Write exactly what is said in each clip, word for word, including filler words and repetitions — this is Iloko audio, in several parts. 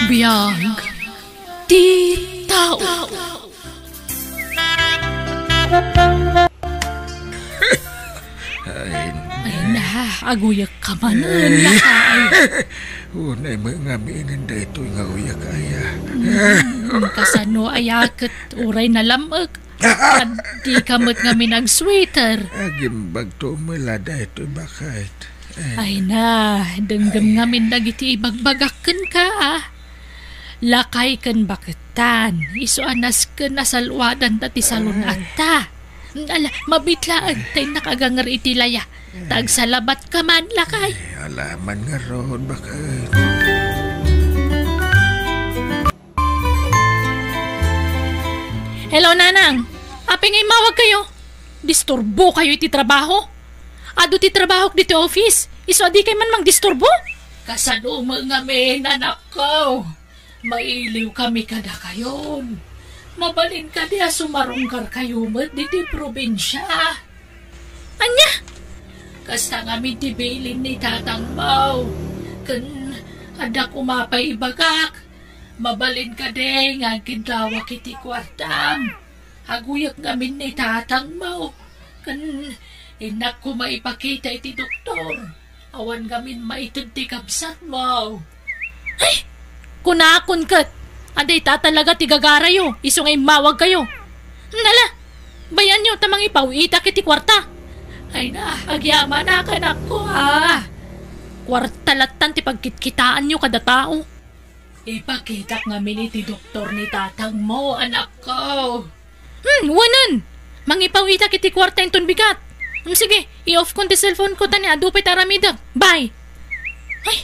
Biag ti tao. Ay, ay na, aguyek ka man, lakay. Unay met ngamin daytoy nga uyek, aya. Hmm, kasano aya ket uray nalam-ek? Addi ka met ngamin agsweater. Agimbagto met la daytoy, baket. Ay na, denggem ngamin dagiti ibagbagak kenka, ah. Lakay ken baketan, isu a nasken a saluadan ta ti salun-atta. Ala, mabiit laeng ta innak aganger iti laya. Ta agsalabat ka man, lakay. Ay, ala man ngarud, baket. Hello, Nanang. Apay nga immawag kayo? Disturbo kayo iti trabaho? Adu ti trabahok diti office. Isu a di kay man mangdisturbo? Kasano met ngamin, anakko? Mailiw kami kadakayon. Mabalin kadi a sumarungkar kayo met diti probinsia? Ania? Kasta ngamin ti bilin ni tatangmo. Ken adda koma pay ibagak. Mabalin kadi nga agkidawak iti kuartam. Aguyek ngamin ni tatangmo. Ken innak koma ipakita iti doktor. Awan ngamin maited ti kabsatmo. Ay! Kunakon ket, adda ita talaga ti gagarayo, isu nga immawag kayo. Nala, bayanyo ta mangipawitak iti kuarta. Ay na, agyamanak, anakko, ah. Kuarta lattan ti pagkitkitaanyo kada tao. Ipakitak ngamin iti doktor ni tatangmo, anakko. Hmm, wanen! Mangipawitak iti kuarta inton bigat. Hmm, sige, i-off kon ti cellphone ko ta ni adu pay ti aramidek. Bye! Ay,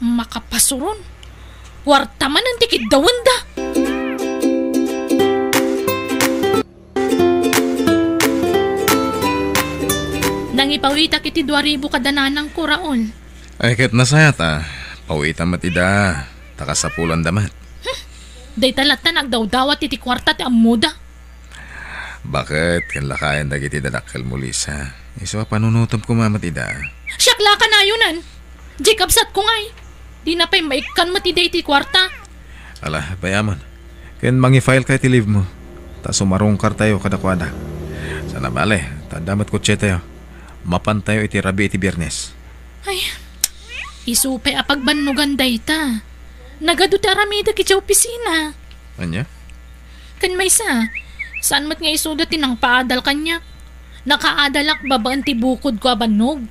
makapasuron. Kuarta manen ti kiddawenda. Nangipawitak iti dua ribu kada nanangko, Raul. Ay, ket nasayaat, a. Pawitam met ida, ta kasapulanda met. Hmm, dayta latta nagdawdawat iti kuarta ti ammoda. Baket, ken lakayan dagiti dadakkelmo, Lisa. Isu a panunotem koma met ida. Siak la kanayonan. Di kabsatko ngay. Dina pay maikkan met ida iti kuarta. Ala, bayamon. Ken mangi-file ka iti leave mo. Ta sumarungkartayo kadakuada. Saan a bale, ta adda met kotsetayo. Mapantayo iti rabii iti Biernes. Ay, isu pay a pagbannogan dayta. Nagadu ti aramidek iti opisina. Ania? Ken maysa, saan met nga isuda ti nangpaadal kaniak. Nakaadalak babaen ti bukodko a bannog.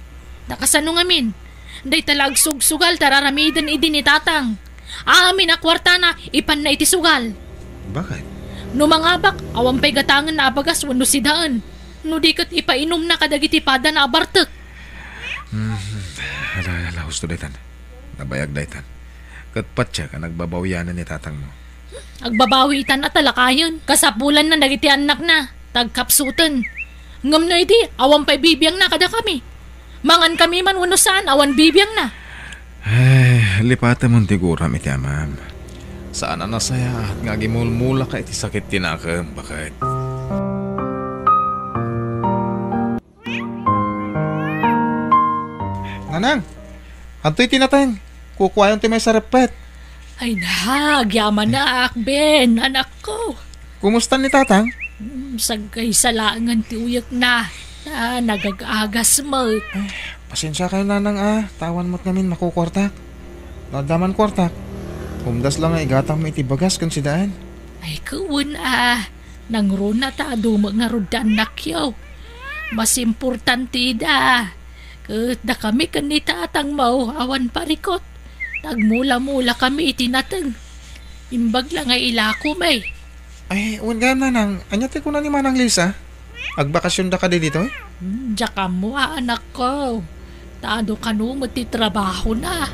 Ta kasano ngamin, dayta la agsugsugal ti ar-aramiden idi ni Tatang. Amin a kuartana, ipanna iti sugal. Baket? No mangabak, awan pay gatangenna a bagas wenno sidaen. No di ket ipainumna kadagiti padana a bartek. Hmm, ala, ala, husto daytan. Nabayag daytan. Ket patiek a nagbabawianan ni tatangmo. Agbabawi itan a talakayen. Kasapulanna dagiti annakna, ta agkapsuten. Ngem no idi, awan pay bibiangna kadakami. Mangankami man wenno saan, awan bibiangna. Ay, lipatemon ti guram iti amam. Saan a nasayaat nga agimulmulaka iti sakit ti nakem, baket. Nanang, adtoy ti nateng. Kukuayon ti maysa reppet. Ay na, agyamanak, Ben, anakko. Kumusta ni tatang? Mm, sagkaysa laengen ti uyekna. Ah, nagag-agas met. Pasensiakayo, nanang, a. Ta awan met ngamin makukuartak. No adda man kuartak, umdas la nga igatangmo iti bagas ken sidaen. Ay, wen a. Nangruna ta adu met ngarud ti annakyo. Mas importante ida. Ket dakami ken ni tatangmo awan parikut. Tagmula-mula kami iti nateng. Imbag la nga ilakomi. Ay, wen gayam, nanang, ania ti kuna ni Manang Lisa? Agbakasionda kadi ditoy? Hmm, diak ammo a, anakko. Ta adu kano met ti trabahona.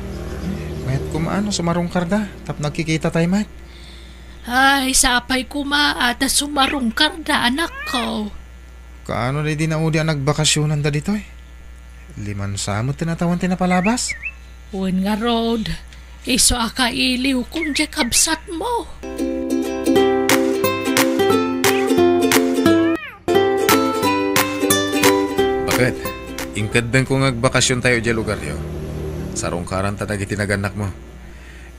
Mayat koma a no sumarungkarda, tapno agkikitatayo met. Ay, sapay koma a ta sumarungkarda, anakko. Kaano daydi naudi a nagbakasionanda ditoy? Limansa met ti natawan ti napalabas? Wen ngarud, isu a kailiwkon diay kabsatmo. Baket, inkeddengko nga agbakasiontayo idiay lugaryo. Sarungkaranta dagiti nagannakmo.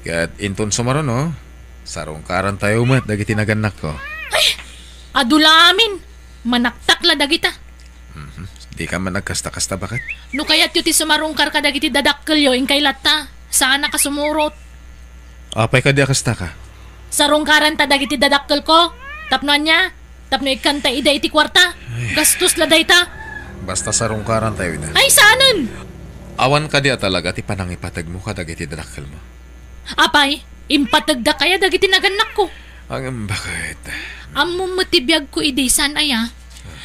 Ket inton sumaruno, sarungkarantayo met dagiti nagannakko. Ay! Adu la amin! Manaktak la dagita. Mhm. Dika man agkasta-kasta, baket? No kayatyo ti sumarungkar kadagiti dadakkelyo, inkay latta. Saanak a sumurot. Apay kadi a kastaka? Sarungkaranta dagiti dadakkelko. Tapno ania? Tapno ikkanta ida iti kuarta. Ay. Gastos la dayta. Basta sarungkarantayo ida. Ay, saanen! Awan kadi a talaga ti panangipategmo kadagiti dadakkelmo? Apay, impategdak aya dagiti nagannakko? Ngem baket? Ammom met ti biagko idi, saan aya?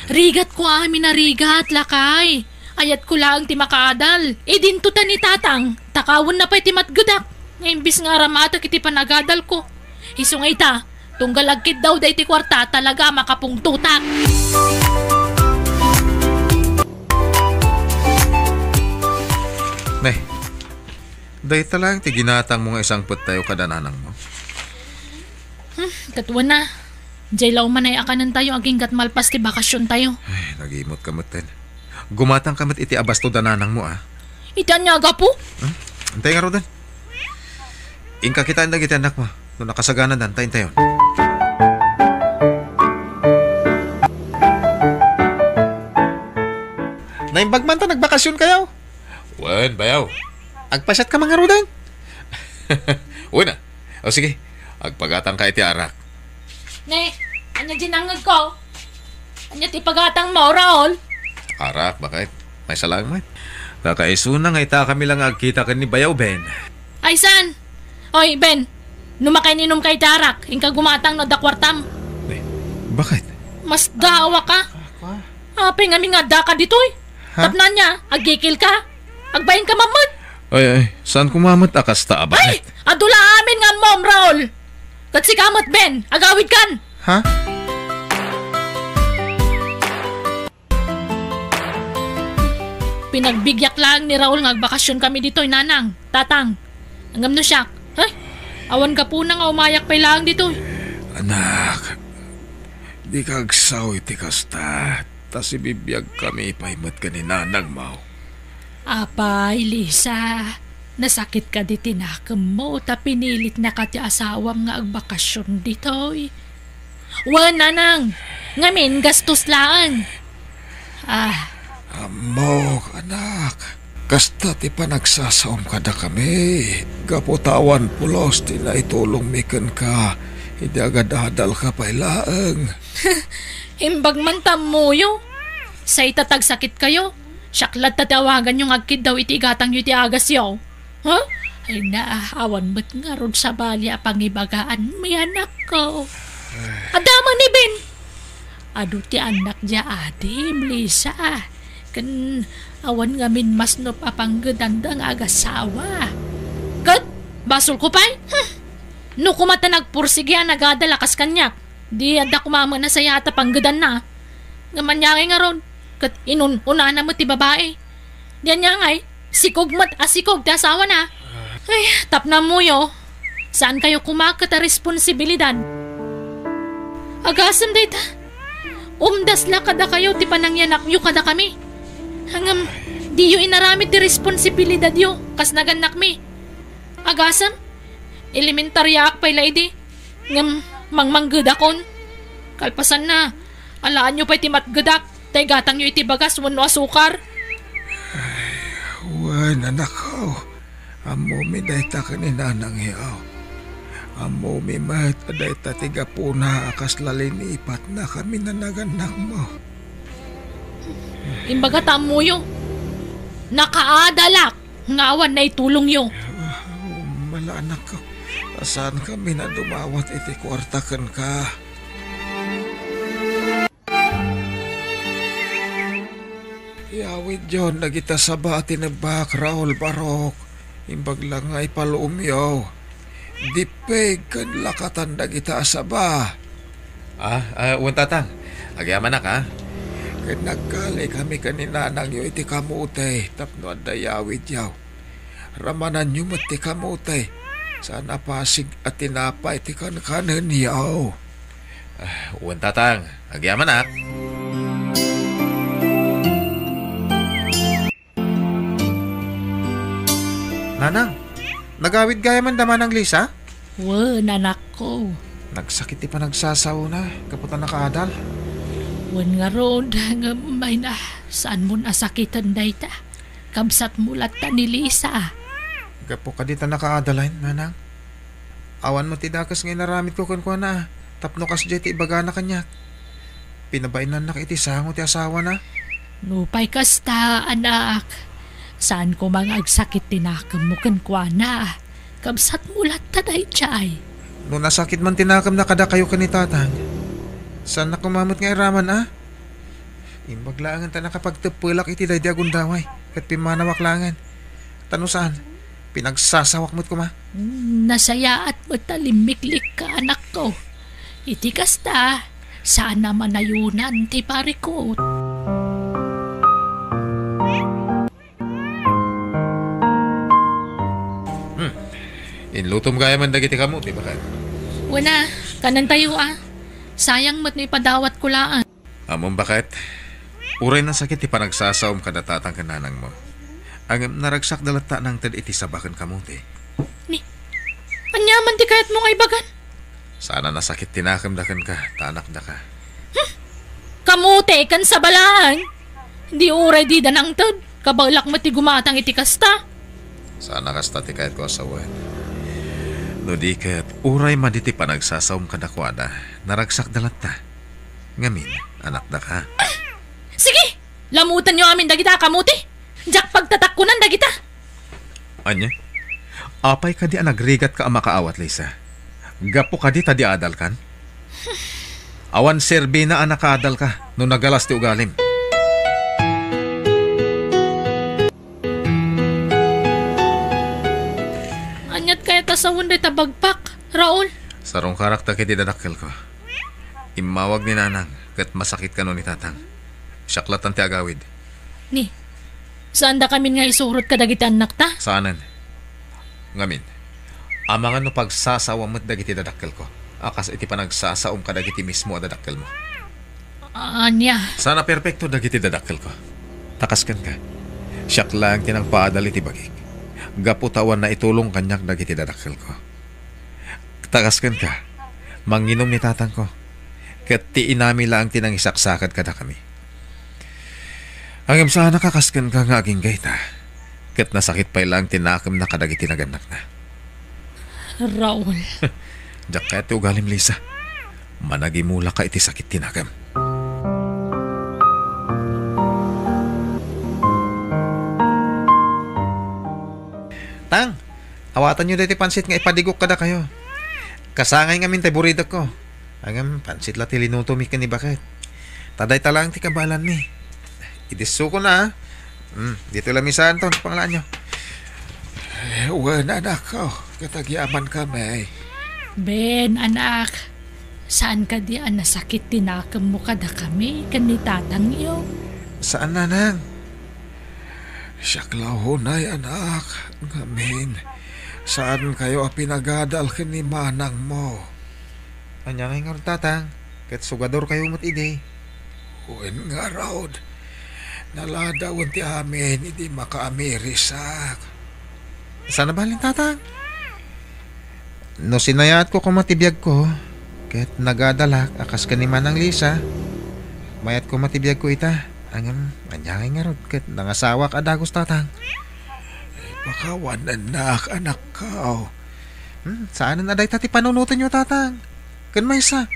Rigatko amin a rigat, lakay. Ayatko laeng ti makaadal. Idinto ta ni Tatang, takawenna pay ti matgedak. Nga imbis nga aramatek iti panagadalko. Isu nga ita, tunggal agkiddawda iti kuarta, talaga a makapungtotak. Ne, dayta laeng ti ginatangmo nga isangpettayo kada nanangmo. Hmm, ket wen a. Diay la umanay a kanentayo agingga't malpas ti bakasiontayo. Ay, nagimot ka metten. Gumatang ka met iti abasto da nanangmo, a. Iti ania a gapu? Hmm? Intay ngaruden. Inka kitaen dagiti annakmo no nakasaganadan ta intayon. Naimbag man ta nagbakasionkayo. Wen, bayaw. Agpasiatka man ngaruden. Wen a. O sige, agpagatangka iti arak. Ne, ania diay nangngegko? Ania ti pagatangmo, Raul? Arak, baket? Maysa laeng met. Kakaisuna nga itakami la nga agkita ken ni bayaw Ben. Ay, saan? Oy, Ben, no makaininumka iti arak, inka gumatang no adda kuartam. Eh, baket? Masdaawaka. Apay ngamin nga addaka ditoy? Ha? Tapno ania, agikilka? Agbainka man met? Ay, ay, saan koma met a kasta a baket? Ay! Adu la amin nga ammom, Raul! Ket sika met, Ben, agawidkan! Ha? Pinagbigyak laeng ni Raul nga agbakasionkami ditoy, Nanang, Tatang. Ngem no siak, ay, awan gapuna nga umayak pay laeng ditoy. Anak, dika agsao iti kasta, ta sibibiagkami pay met ken ni nanangmo. Apay, Lisa, nasakit kadi ti nakemmo ta pinilitnaka ti asawam nga agbakasion ditoy? Wen, nanang, ngamin gastos laeng. Ah. Ammok, anak. Kasta ti panagsasaom kadakami. Gapu ta awan pulos ti naitulongmi kenka idi agadadalka pay laeng. Imbag man ta ammoyo. Say ta tagsakitkayo, siak latta ti awaganyo nga agkiddaw iti igatangyo iti agasyo. Ha? Ay na, awan met ngarud sabali a pangibagaanmi, anakko. Adda man ni Ben. Adu ti annak dia adim, Lisa. Ken awan ngamin masnop a panggedanda nga agasawa. Ket basolko pay? Hmm. No koma ta nagpursigi a nagadal a kas kaniak, di adda koma met a sayaat a panggedanna. Ngem ania ngay ngarud? Ket inun-unana met ti babai. Di ania ngay, sikog met a sikog ti asawana. Ay, tapno ammoyo, saankayo koma ket a responsibilidad. Agasem dayta. Umdas la kadakayo ti panangyanakyo kadakami. Ngem, diyo inaramid ti responsibilidadyo kas nagannakmi. Agasem, elementariaak pay la idi. Ngem mangmanggedakon. Kalpasanna, alaanyo pay ti matgedak, ta igatangyo iti bagas wenno asukar. Ay, wen, anakko. Ammomi dayta ken ni nanangyo. Ammomi met a dayta ti gapuna a kasla linipatnakami a nagannakmo. Imbaga ta ammoyo. Nakaadalak nga awan naitulongyo. Ah, mala, anakko. Saankami a dumawat iti kuarta kenka. Iyawidyon dagita saba a tinebbak, Raul, Barok. Imbag la nga ipalumyo. Dippeg ken lakatan dagita a saba. Ah, ah, wen, Tatang. Agyamanak, ah. Ken nagkalikami ken ni nanangyo iti kamote tapno adda iyawidyo. Ramananyo met ti kamote. Saan a pasig a tinapay ti kankanenyo. Ah, wen, Tatang. Agyamanak. Nanang, Gawid gayam da, Manang Lisa? Wen, anakko. Nagsakit ti panagsasaona, gapu ta nakaadal. Wen ngarud, ngem mayna, saanmon a sakiten dayta. Kabsatmo latta ni Lisa. Gapu kadi ta nakaadalen, Manang. Awan met ti dakes nga inaramidko kenkuana, tapno kasdiay ti ibagana kaniak. Pinabainannak iti sango ti asawana. Nupay kasta, anak, saan koma nga agsakit ti nakemmo kenkuana. Kabsatmo latta daydiay. No nasakit man ti nakemna kadakayo ken ni Tatang, saannak koma met nga iraman, a? Imbag laengen ta nakapagteppelak iti daydi a gundaway, ket pimmanawak laengen. Ta no saan, pinagsasawak met koma. Nasayaat met ta limmiklikka, anakko. Iti kasta, saan a manayonan ti parikut. Hmm. Inlutom gayam dagiti kamote, baket? Wen a, kanentayo a. Sayang met no ipadawatko laeng. Ammom, baket, uray nasakit ti panagsasaom kada tatang ken nanangmo, ngem naragsakda latta a nangted iti saba ken kamote. Ni, ania man ti kayatmo nga ibagan? Saan a nasakit ti nakemda kenka, ta anakdaka. Hmm? Kamote ken saba laeng? Di uray dida nangted, kabaelak met ti gumatang iti kasta. Saan a kasta ti kayatko a sawen. No di ket, uray madi ti panagsasaom kadakuada, naragsakda latta. Ngamin, anakdaka. Sige! Lamutenyo amin dagita a kamote! Diak pagtatakkonan dagita! Ania? Apay kadi a nagrigatka a makaawat, Lisa? Gapu kadi ta di adalkan? Awan serbina a nakaadalka no nagalas ti ugalim. Aniat kayat a sawen dayta bagpak, Raul? Sarungkarak dagiti dadakkelko. Immawag ni Nanang ket masakit kano ni Tatang. Siak lattan ti agawid. Ni, saan dakamin nga isurot kadagiti annakta? Saanen. Ngamin, amangan no pagsasaom met dagiti dadakkelko, a kas iti panagsasaom kadagiti mismo a dadakkelmo. Ania? Saan a perpekto dagiti dadakkelko. Ta kas kenka, siak laeng ti nangpaadal iti bagik. Gapu ta awan naitulong kaniak dagiti dadakkelko. Ta kas kenka, manginum ni tatangko, ket ti inami laeng ti nangisaksakad kadakami. Ngem saan a kas kenka nga agingga ita, ket nasakit pay laeng ti nakemna kadagiti nagannakna. Raul. Diak kayat ti ugalim, Lisa. Managimulaka iti sakit ti nakem. Tang, awatanyo daytoy pansit nga ipadigok kadakayo. Kasangay ngamin tay buridekko. Ngem pansit la ti linutomi ken ni baket. Ta dayta laeng ti kabaelanmi. Idissokon a. Hmm, ditoy lamisaanto, panglaanyo. Eh, wen, anakko, ket agyamankami. Ben, anak, saan kadi a nasakit ti nakemmo kadakami ken ni tatangyo? Saan, nanang. Siak la unay, anak, ngamin, saankayo a pinagadal ken ni manangmo. Ania ngay ngarud, tatang? Ket sugadorkayo met idi. Wen ngarud, naladawen ti amin idi makaamirisak. Saan a balin, tatang? No sinayaatko koma ti biagko, ket nagadalak a kas ken ni Manang Lisa, mayat koma ti biagko ita. Ngem, ania ngay ngarud ket nangasawak a dagus, tatang? Pakawanennak, anakko. Hmm, saanen a dayta ti panunotenyo, tatang. Ken maysa,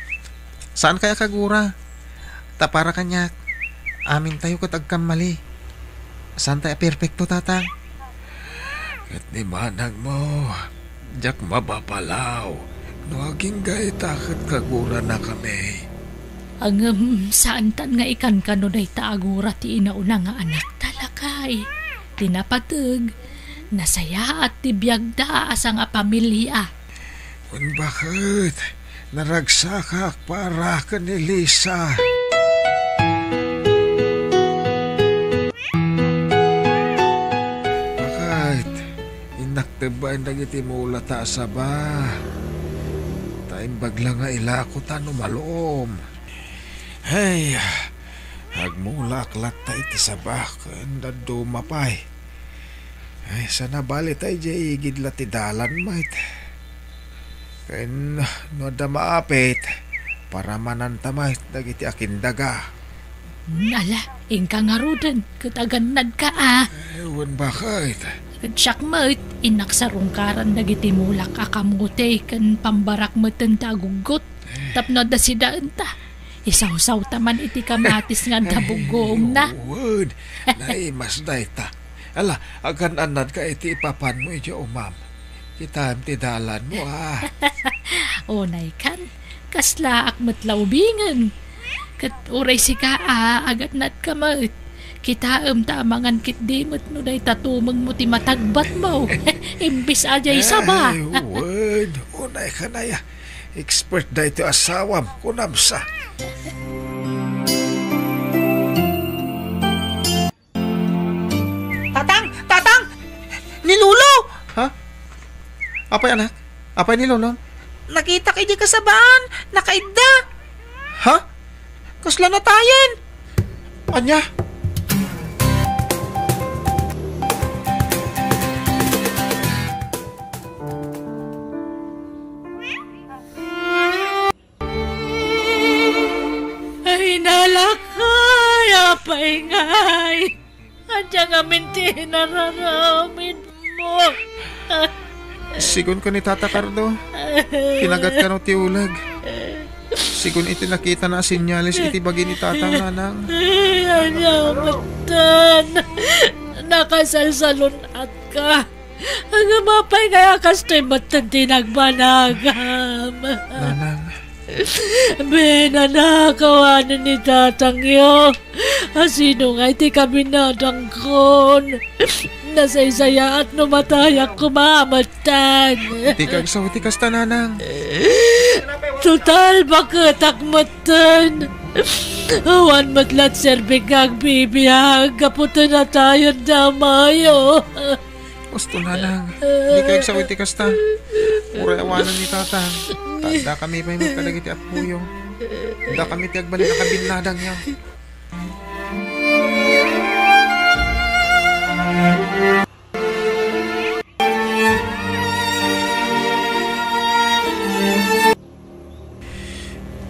saan kaya kagura? Ta para kaniak, amintayo ket agkammali. Saantay a perpekto, tatang. Ket ni manangmo, diak mapapalaw no agingga ita ket kaguranakami. Ngem saantan nga ikankano dayta a gura ti inauna nga anakta, lakay. Ti napateg, nasayaat ti biagda a sangapamilia. Wen baket, naragsakak para ken ni Lisa. Baket, innak tebbaen dagiti mulata a saba. Ta imbag la nga ilako ta no malom. Hey, agmulaak latta iti saba ken dadduma pay. Ay, sana bali ta idiay igid la ti dalan met. Ken no adda maapit, paramananta met dagiti akindaga. Ala, inka ngaruden, ket agannadka a. Ay, wen baket. Ket siak met, innak sarungkaran dagiti mulak a kamote ken pambarak met ti aguggot. Tapno adda sidaenta, isawsawta man iti kamatis nga adda buggoongna. Wen, naimas dayta. Ala, agan-annadka iti ipapanmo idiay umam. Kitaem ti dalanmo, a. Unay kan, kaslaak met la ubingen. Ket uray sika a, agannadka met. Kitaem ta amangan ketdi met no dayta tumengmo ti matagbatmo. Imbes a diay saba. Ay, wen, unay kanaya. Expert daytoy asawam, kunam sa. Tatang! Tatang! Ni Lolo! Ha? Apay, anak? Apay ni Lolo? Nakitak idiay kasabaan. Nakaidda. Ha? Kasla natayen? Ania? Ay, nalakay, apay ngay. Ania ngamin ti inararamidmo? Sigun ken ni Tata Cardo, kinagat kano ti uleg. Sigun iti nakitana a senyales iti bagi ni Tatang, Nanang. Ay, ania metten? Nakasalsalun-atka. Ngem apay ngay a kastoy metten ti nagbanagam? Nanang. Binanakawan ni tatangyo. Asino ngay ti kabinadangkon? Nasaysayaat no matayak koma metten. Dika agsaw iti kasta, Nanang. Total, baketak metten. Awan met la ti serbik nga agbibiag gapu ta natayen ti amayo. Husto, Nanang. Dika agsaw iti kasta. Uray awanen ni Tatang, ta addakami pay met kadagiti appoyo. Dakami ti agbalin a kabinnadangyo.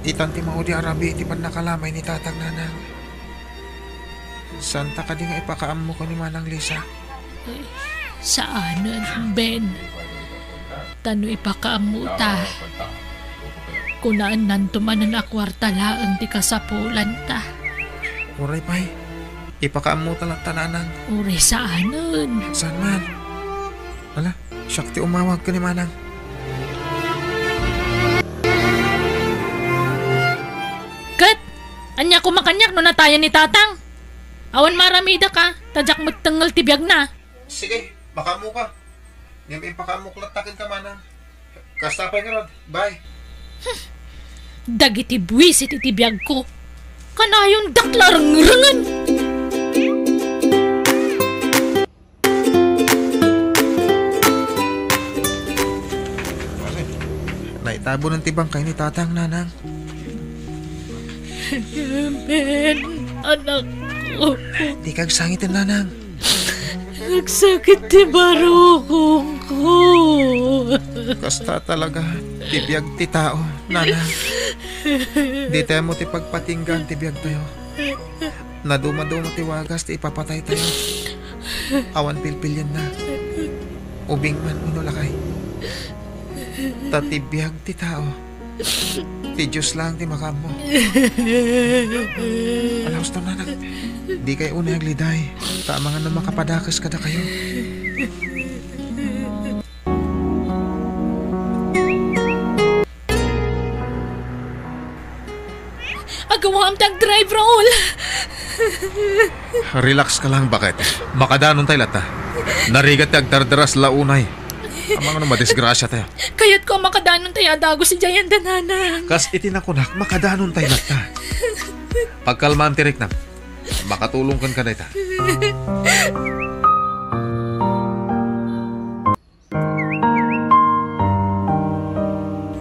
Itan ti maudi a rabii iti pannakalamay ni Tatang, Nanang. Saanta kadi nga ipakaammo ken ni Manang Lisa? Saanen, Ben. Ta no ipakaammota, kunaennanto manen a kuarta laeng ti kasapulanta. Uray pay, ipakaammota latta, Nanang. Uray saanen. Saan man? Ala, siak ti umawag ken ni Manang. Ket, ania koma kaniak no natayen ni Tatang? Awan maramidek a, ta diak met tengngel ti biagna. Sige, makaammoka. Ngem impakaammok latta kenka, Manang. Kasta pay ngarud. Bye. Dagiti buisit iti biagko, kanayondak la rengrengen. Naitabunen ti bangkay ni Tatang, Nanang. Amen, anakko. Dika agsangiten, Nanang. Nagsakit ti barukongko. Kasta talaga ti biag ti tao, Nanang. Ditayo met ti pagpatinggaan ti biagtayo. Nadumaduma ti wagas ti ipapataytayo. Awan pilpilienna. Ubing man wenno lakay. Ta ti biag ti tao, ti Dios laeng ti makaammo. Ala, husto, Nanang. Dikay unay agliday. Ta amangan no makapadakes kadakayo. Agawaam ti agdrive, Raul. Relax ka lang, baket. Makadanon tay latta. Narigat ti agdardaras la unay. Amangan no madisgrasya tayo. Kayatko a makadanon tay a dagus idiay anda, Nanang. Kas iti nakunak, makadanon tay latta. Pagkalmaam ti riknam. Makatulong kenka dayta.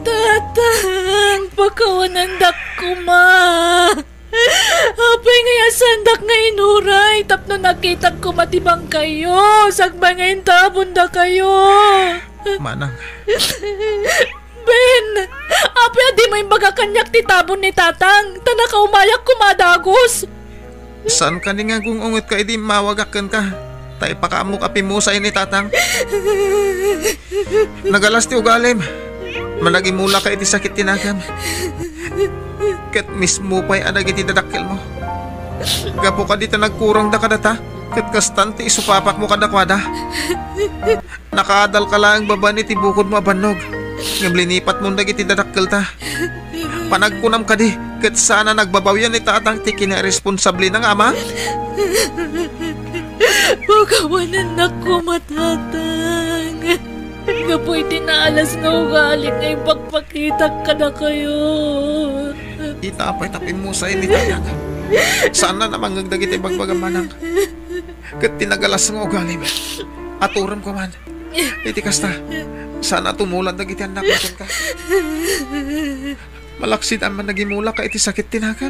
Tatang, pakawanandak koma. Apay nga yasandak nga inuray tapno nakitak koma ti bangkayyo, sakbay nga intabondakayo. Manang. Ben, apay a dimo imbaga kaniak ti tabon ni Tatang, ta nakaumayak koma a dagus. Saan kadi nga gung-ungetka idi immawagak kenka, ta ipakaammok a pimusay ni Tatang? Nagalas ti ugalim. Managimulaka iti sakit ti nagam. Ket mismo pay a dagiti dadakkelmo. Gapu kadi ta nagkurangda kadata, ket kastan ti isupapakmo kadakuada. Nakaadalka laeng babaen iti bukodmo a bannog, ngem linipatmon dagiti dadakkelta. Panagkunam kadi, ket saan a nagbabawian ni Tatang ti kinaresponsablena nga ama? Pakawanennak koma, Tatang. Gapu iti naalas nga ugali nga ipakpakitak kadakayo. Ita pay ta pimmusay ni Tatang. Saan a namangngeg dagiti ibagbagam, Manang. Ket ti nagalas nga ugalim, aturem koman. Iti kasta, saan a tumulan dagiti annakmo kenka. Malaksid a managimulaka iti sakit ti nagam.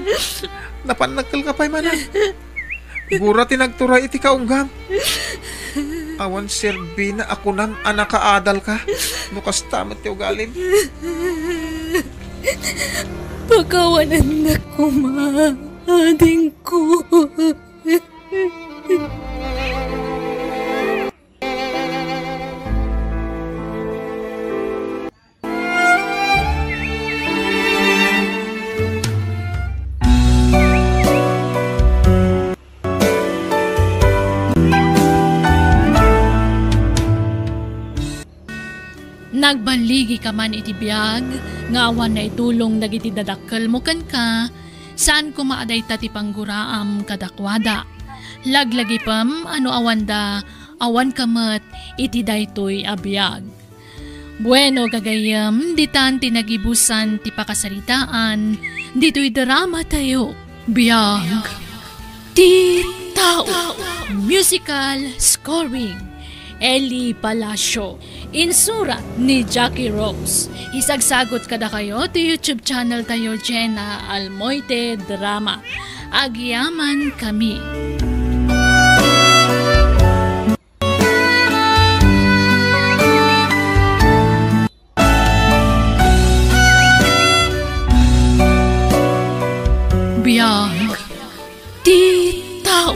Napannagkelka pay, Manang. Gura ti nagturay iti kaunggam. Awan serbina a kunam a nakaadalka no kasta met ti ugalim. Pakawanennak koma, adingko. Nagballigika man iti biag nga awan naitulong dagiti dadakkelmo kenka, saan koma a dayta ti pangguraam kadakuada. Laglagipem a no awanda, awanka met iti daytoy a biag. Bueno, gagayyem, ditan ti nagibusan ti pakasaritaan ditoy drama tayo. Biag ti tao. Musical scoring, Eli Palacio. Insurat ni Jackie Rose. Isagsagot kadakayo ti YouTube channel tayo, Jenna Almoite Drama. Agyaman kami. Biag ti tao.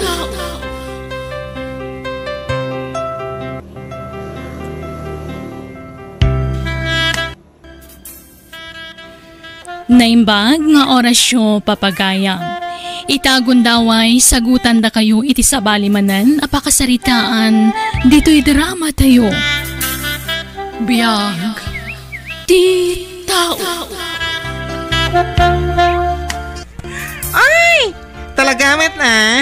Naimbag nga orasyo, papagayam. Ita gundaway, sagutandakayo iti sabali manen a pakasaritaan ditoy drama tayo. Biag ti tao. Ay! Talaga met, a?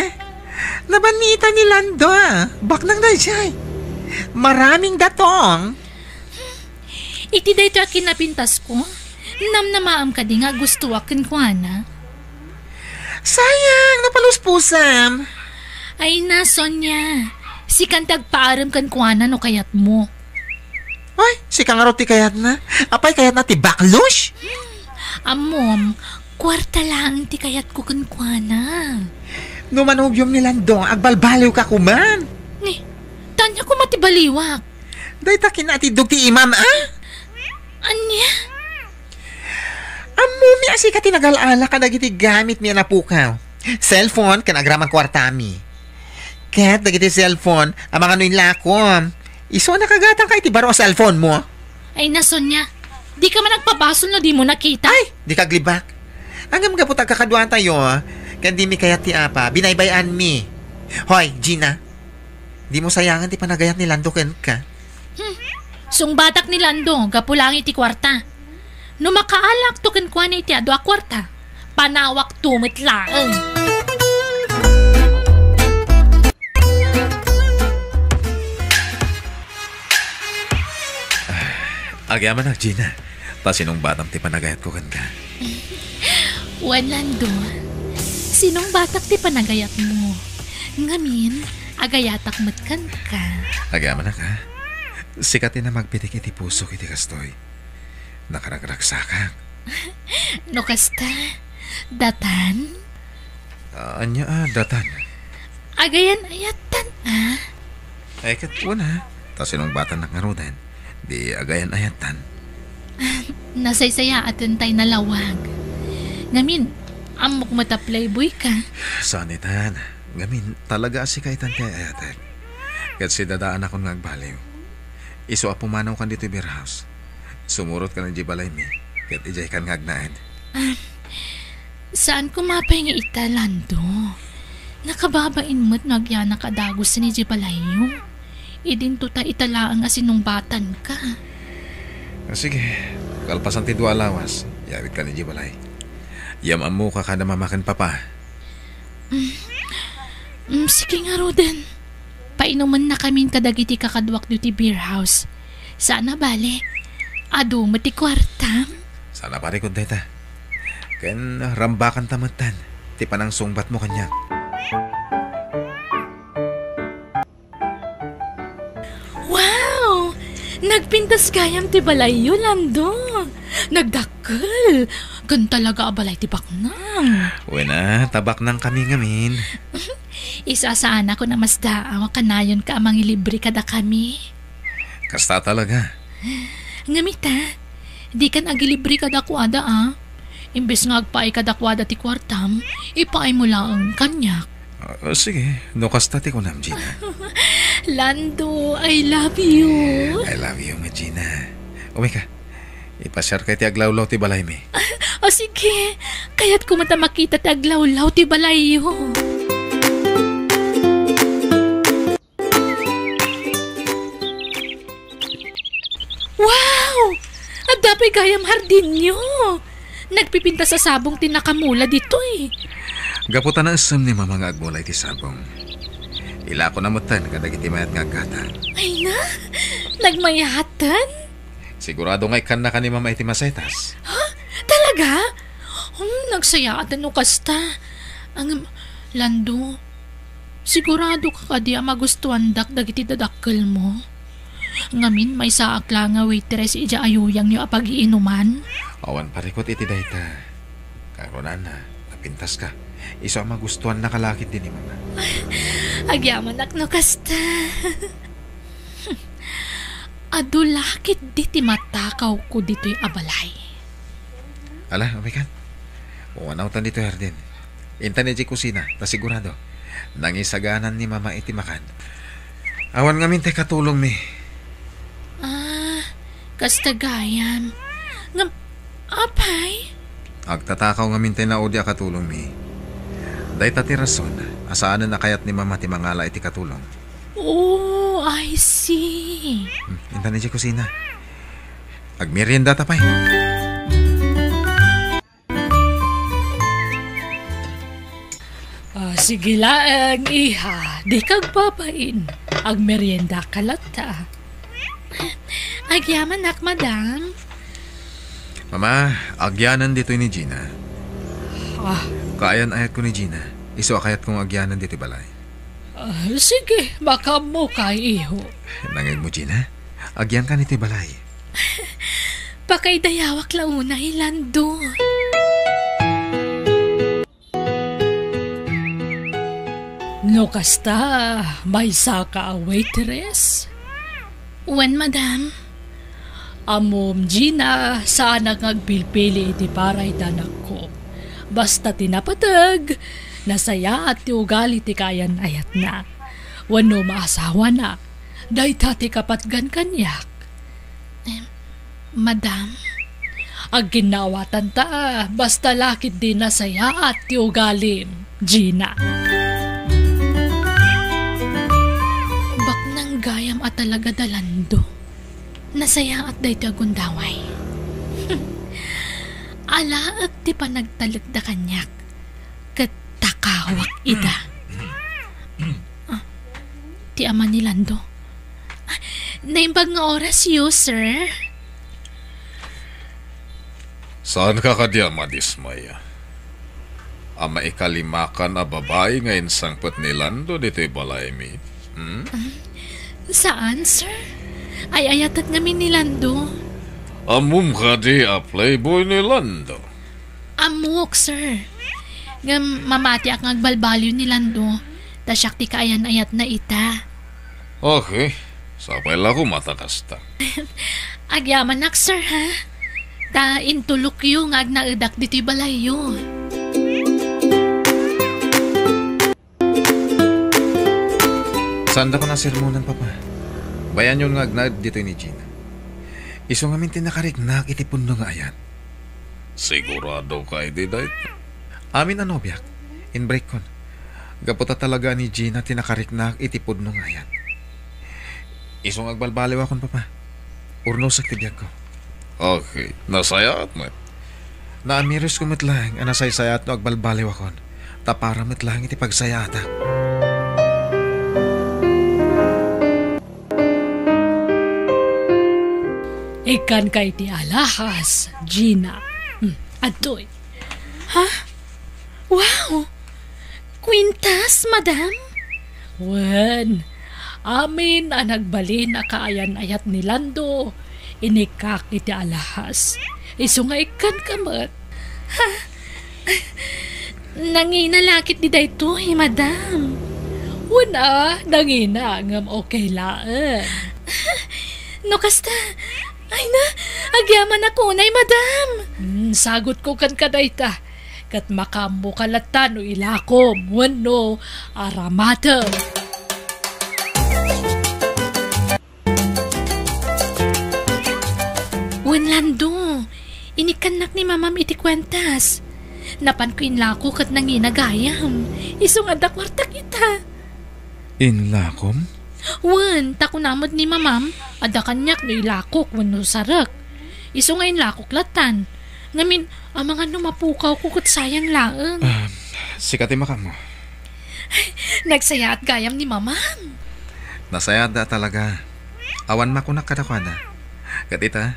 Nabannitan ni Lando, a. Baknang daydiay. Maraming datong. Iti daytoy a kinapintasko, namnamaam kadi nga agustoak kenkuana? Sayang, napaluspusam. Ay na, Sonia. Sikan ti agpaarem kenkuana no kayatmo. Ay, sika ngarud ti kayatna? Apay, kayatna ti baklos? Ammom, kuarta laeng ti kayatko kenkuana. No manobiom ni Lando, agbalbaliwka koman. Ni, tanya koma ti baliwak. Dayta kinatiddog ti imam, a? Ania? Ammomi a sika ti nagal-ala kadagiti gamitmi a napukaw. Cellphone ken agraman kuartami. Ket dagiti cellphone a mangano inlakom, isu a nakagatangka iti baro a cellphone mo. Ay na, Sonia, dika man agpabasol no dimo nakita. Ay, dika aglibak. Ngem gapu ta agkakaduatayo, ken dimi kayat ti apa, binaybay-anmi. Hoy, Gina, dimo sayangan ti panagayat ni Lando kenka. Hmm. Sungbatak ni Lando, gapu laeng iti kuarta. No makaalakto kenkuana iti adu a kuarta, panawakto met laeng. Agyamanak, Gina. Ta sinungbatam ti panagayatko kenka. Wen, Lando, sinungbatak ti panagayatmo. Ngamin, agayatak met kenka. Agyamanak, a? Sika ti namagpitik iti pusok iti kastoy. Nakaragragsakak. No kasta, datan, Ah, ania a datan? Agayan-ayatan, ah. Ay, ket wen, ha? Ta sinungbatannak ngaruden. Di agayan-ayatan. Nasaysayaaten tay nalawag. Ngamin, ammok met a playboy ka. Saan itan. Ngamin, talaga a sika itan ti ay-ayatek. Ket sidadaanakon nga agbaliw. Isu a pumanawkan ditoy beer house. Sumurotkan idiay balaymi, ket idiaykan nga agnaed. Ah, saan koma pay nga ita, Lando? Nakababain met no agyanak a dagusen idiay balayyo. Idinto ta ita laeng a sinungbatanka. Ah, sige, kalpasan ti dua a lawas, yawidkan idiay balay. Yam-ammoka kada mama ken papa. Mm. Mm, sige ngaruden. Painumennakaminka dagiti kakaduak ditoy beer house. Saan a bale, adu met ti kuartam. Saan a parikut dayta. Ken rambakanta metten ti panangsungbatmo kaniak. Wow! Nagpintas gayam ti balayyo, Lando. Nagdakkel. Ken talaga a balay ti baknang. Wen a, ta baknangkami ngamin. Isu a saanakon a masdaaw a kanayonka a mangilibre kadakami. Kasta talaga. Ngem ita, dikan agilibre kadakuada, a. Imbes nga agpaay kadakuada ti kuartam, ipaaymo laeng kaniak. Ah, sige, no kasta ti kunam, Gina. Lando, I love you. I love you nga, Gina. Umay ka. Ipasiarka iti aglawlaw ti balaymi. O sige, kayatko met a makita ti aglawlaw ti balayyo. Wow! Adda pay gayam hardinyo. Nagpipintas a sabong ti nakamula ditoy. Gapu ta naessem ni Mama nga agmula iti sabong. Ilakona metten kadagiti mayat nga aggatang. Ay na, nagmayaten? Sigurado nga ikkannaka ni Mama iti masetas. Ha? Talaga? Hmm, nagsayaaten no kasta. Ang, Lando, sigurado ka kadi a magustuandak dagiti dadakkelmo? Ngamin, maysaak la nga waitress idiay ayuyangyo a pagiinuman? Awan parikut iti dayta. Karon, Ana, napintaska. Isu a magustuannaka la ketdi ni Mama. Agyamanak no kasta. Adu la ketdi ti matakawko ditoy a balay. Ala, umaykan. Pumanawtan ditoy hardin. Intan idiay kusina, ta sigurado. Nangisaganan ni Mama iti makan. Awan ngamin ti katulongmi. Ah, kasta gayam. Ngem, apay? Agtatakaw ngamin ti naudi a katulongmi. Dayta ti rason a saanen a kayat ni Mama ti mangala iti katulong. Oh, I see. Hmm, intan idiay kusina. Agmeriendata pay. Ah, sige laeng, iha. Dika agbabain. Agmeriendaka latta. Agyamanak, madam. Mama, agyanan ditoy ni Gina. Ah. Kaayan-ayatko ni Gina. Isu a kayatko nga agyanan ditoy balay. Ah, sige, makaammoka, iho. Nangegmo, Gina? Agyankan iti balay. Pakaidayawak la unay, Lando. No kasta, maysaka a waitress? Wen, madam. Ammom, Gina, saanak nga agpilpili iti para iti anakko. Basta ti napateg, nasayaat ti ugali ti kaayan-ayatna. Wenno maasawana, dayta ti kapatgan kaniak. Em, madam? Agginnaawatanta, basta la ketdi nasayaat ti ugalim, Gina. Baknang gayam a talaga da, Lando. Nasayaat daytoy a gundaway. Alaek ti panagtalekda kaniak, ket takawak ida. Ah, ti ama ni Lando. Ah, naimbag nga orasyo, sir. Saanka kadi a madismay a maikalimakan a babai nga insangpet ni Lando ditoy balaymi? Hmm? Ah, saan, sir? Ay-ayatek ngamin ni Lando. Ammom kadi a playboy ni Lando? Ammok, sir. Ngem mamatiak nga agbalbaliw ni Lando, ta siak ti kaayan-ayatna ita. Okay. Sapay la koma ta kasta. Agyamanak, sir, ha? Ta intulokyo nga agnaedak ditoy balayyo. Saandakon a sermonen, Papa. Bayanyon nga agnaed ditoy ni Gina. Isu ngamin ti nakariknak iti pudno nga ayat. Sigurado ka iti dayta? Amin a nobiak. Inbreakkon. Gapu ta talaga ni Gina ti nakariknak iti pudno nga ayat. Isu nga agbalbaliwakon, Papa. Urnosek ti biagko. Okay, nasayaat met. Naamiresko met laeng a nasaysayat no agbalbaliwakon, ta para met laeng iti pagsayaatak. Ikkanka iti alahas, Gina. Hmm, adtoy. Ha? Wow! Kwintas, madam? Wen, amin a nagbalin a kaayan-ayat ni Lando, inikkak iti alahas. Isu nga ikkanka met. Ha? Nangina la ket daytoy, madam. Wen a, nangina, ngem okay laeng. No kasta, ay na, agyamanak unay, madam. Hmm, sagutko kenka dayta. Ket makaammoka latta no ilakom wenno aramatem. Wen, Lando, inikkannak ni mamam iti kuentas. Napanko inlako ket nangina gayam. Isu nga adda kuarta kita. Inlakom? Wen, ta kuna met ni mamam, adda kaniak no ilakok wenno sarek. Isu nga inlakok lattan. Ngamin, amangan no mapukawko ket sayang laeng. Ah, sika ti makaammo. Nagsayaat gayam ni mamam. Nasayaatda talaga. Awan makunak kadakuada. Ket ita,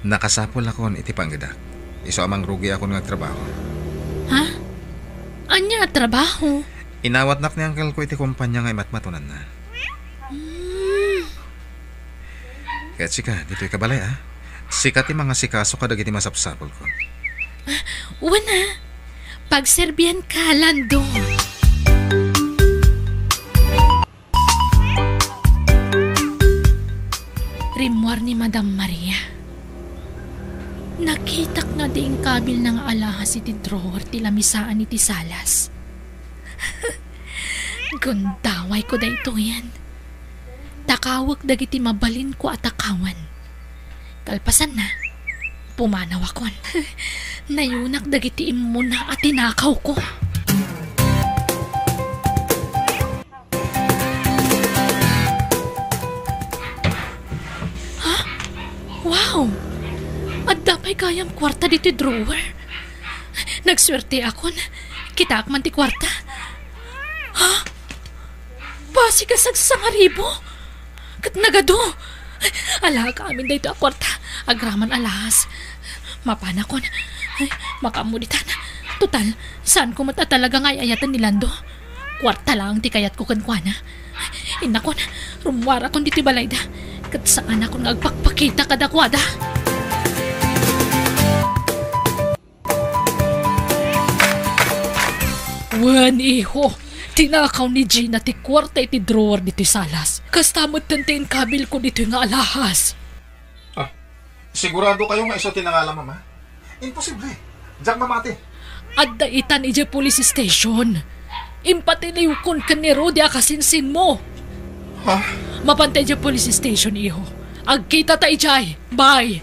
nakasapullakon iti panggedak. Isu a mangrugiakon nga agtrabaho. Ha? Ania a trabaho? Inawatnak ni angkelko iti kompania nga imatmatonanna. Hmm. Ket sika, ditoy ka balay, a? Sika ti mangasikaso kadagiti masapsapulko. Ah, wen a. Pagserbianka, Lando. Rimmuar ni Madam Maria. Nakitak nga di inkabilna nga alahas iti drawer ti lamisaan iti salas. Gundawayko daytoyen. Takawek dagiti mabalinko a takawan. Kalpasanna, pumanawakon. Nayunak dagiti immuna a tinakawko. Ha? Wow! Adda pay gayam kuarta ditoy drawer. Nagsuerteakon. Kitaak man ti kuarta. Ha? Basig a sagsangaribu. Ket nagadu. Alaak amin daytoy a kuarta. Agraman a las. Mapanakon. Ay, makaammo ditan. Total, saanko met a talaga nga ay-ayaten ni Lando. Kuarta laeng ti kayatko kenkuana. Innakon, rummuarakon ditoy balayda. Ket saanakon nga agpakpakita kadakuada. Wen, iho, tinakaw ni Gina ti kuarta iti drawer ditoy salas. Kasta metten ti inkabilko ditoy nga alahas. Ah, sigurado kayo nga isu ti nangala, Mama? Imposible. Diak mamati. Adda itan idiay police station. Impatiliwkon ken ni Rudy a kasinsinmo. Ha? Mapanta idiay police station, iho. Agkitata idiay. Bye.